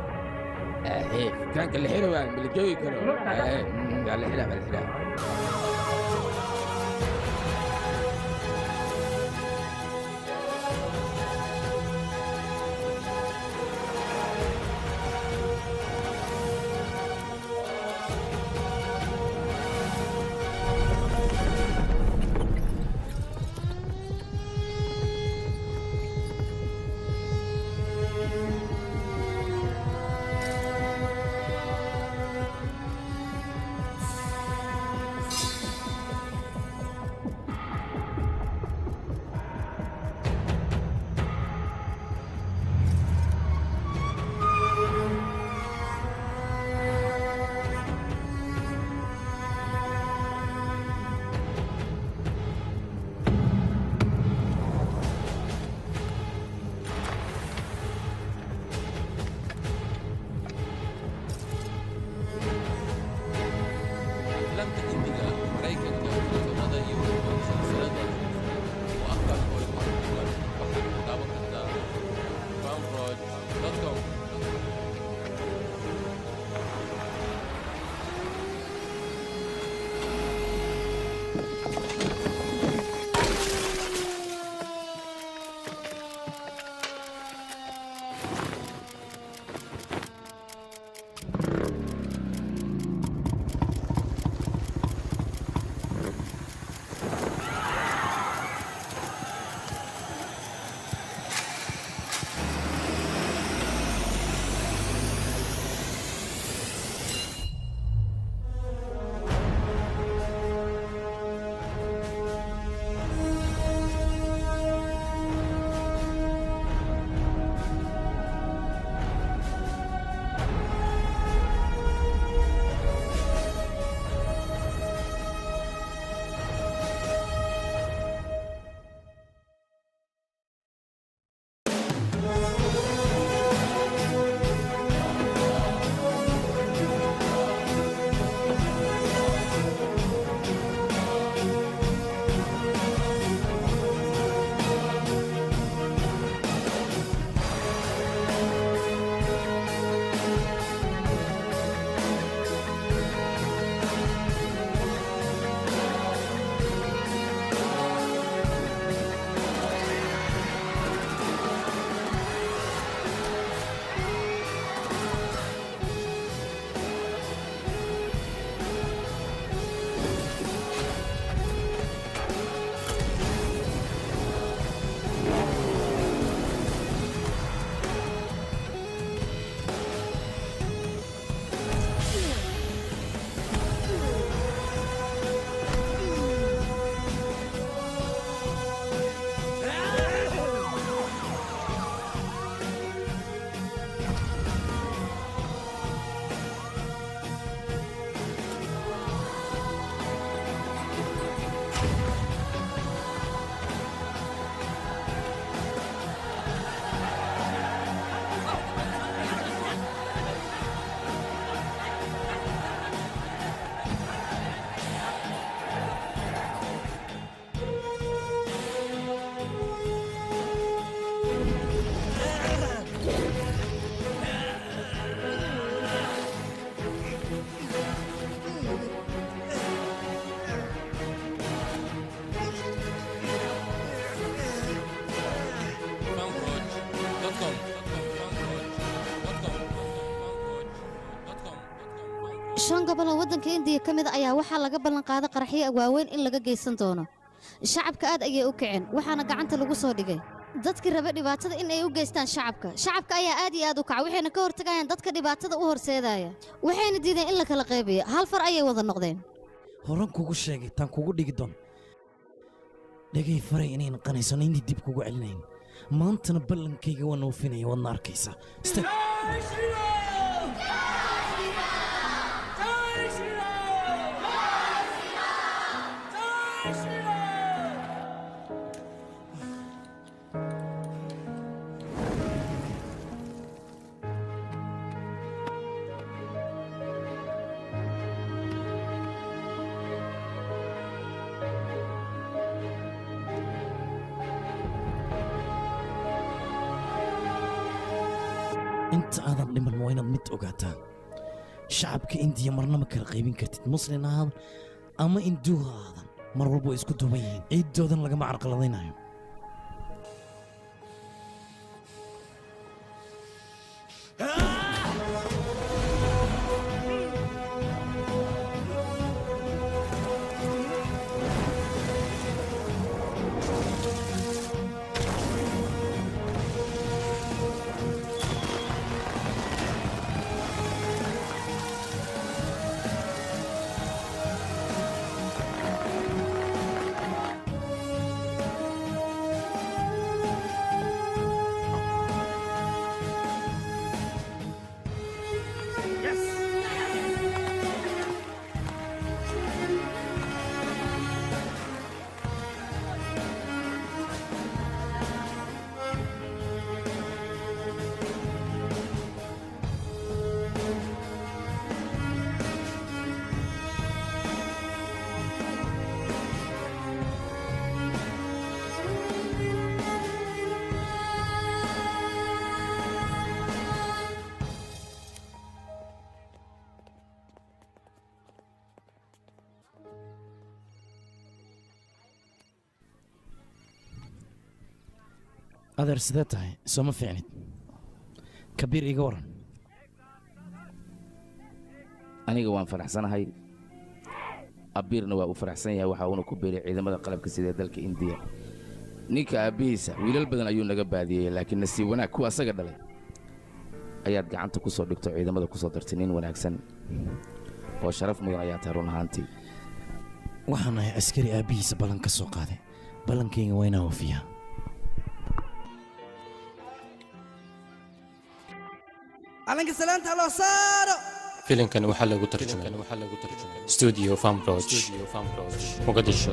Dukaanka la xiri waayo, ma la joogi karo. Waa la xiraa, waa la xiraa. 5 gobol oo waddanka Indiya ka mid ah ayaa waxaa laga ballan qaaday qaraxyo waaweyn in laga geysan doono. Shacabka aad ayay u kaceen, waxaana gacanta lagu soo dhigay dadkii raba dhibaatada in ay u geystaan shacabka. Shacabka ayaa aad iyo aad u kacay, waxayna ka hortagayaan dadka dhibaatada u horseedaya. Waxayna diideen in la kala qaybiyo, hal far ayay wada noqdeen. Horan kugu sheegay taan kugu dhigi doon. Dhagay faray inay naqanayso intii dib kugu celinayn. Maantana ballankayga waan oofinaya, waadna arkaysaa. Istaag. Inta aadan dhiman waa inaad mid ogaataa. Shacabka Indiya marna ma kala qaybin kartid, muslin ha ahaadan ama hinduu ha ahaadan, mar walba way isku duuban yihiin, ciiddoodan lagama carqaladaynayo. Adeer sidee tahay? Soo ma fiicnid? Kabiir iga waran. Aniga waan faraxsanahay, Abiirna waa uu faraxsan yahay. Waxa uuna ku biiray ciidamada qalabka sida ee dalka Indiya. Ninka aabbihiisa wiilal badan ayuu naga baadiyey, laakiin nasiib wanaag kuwa asaga dhalay ayaad gacanta ku soo dhigto, ciidamada ku soo dartay. Nin wanaagsan oo sharaf mudan ayaa tahay run ahaantii. Waxaan ahay askari aabbihiisa ballan ka soo qaaday, ballankayga waa inaan oofiyaa. Calanka salaanta loo saaro. Filimkan waxaa lagu tarjumay Studio Famroch, Mogadishu.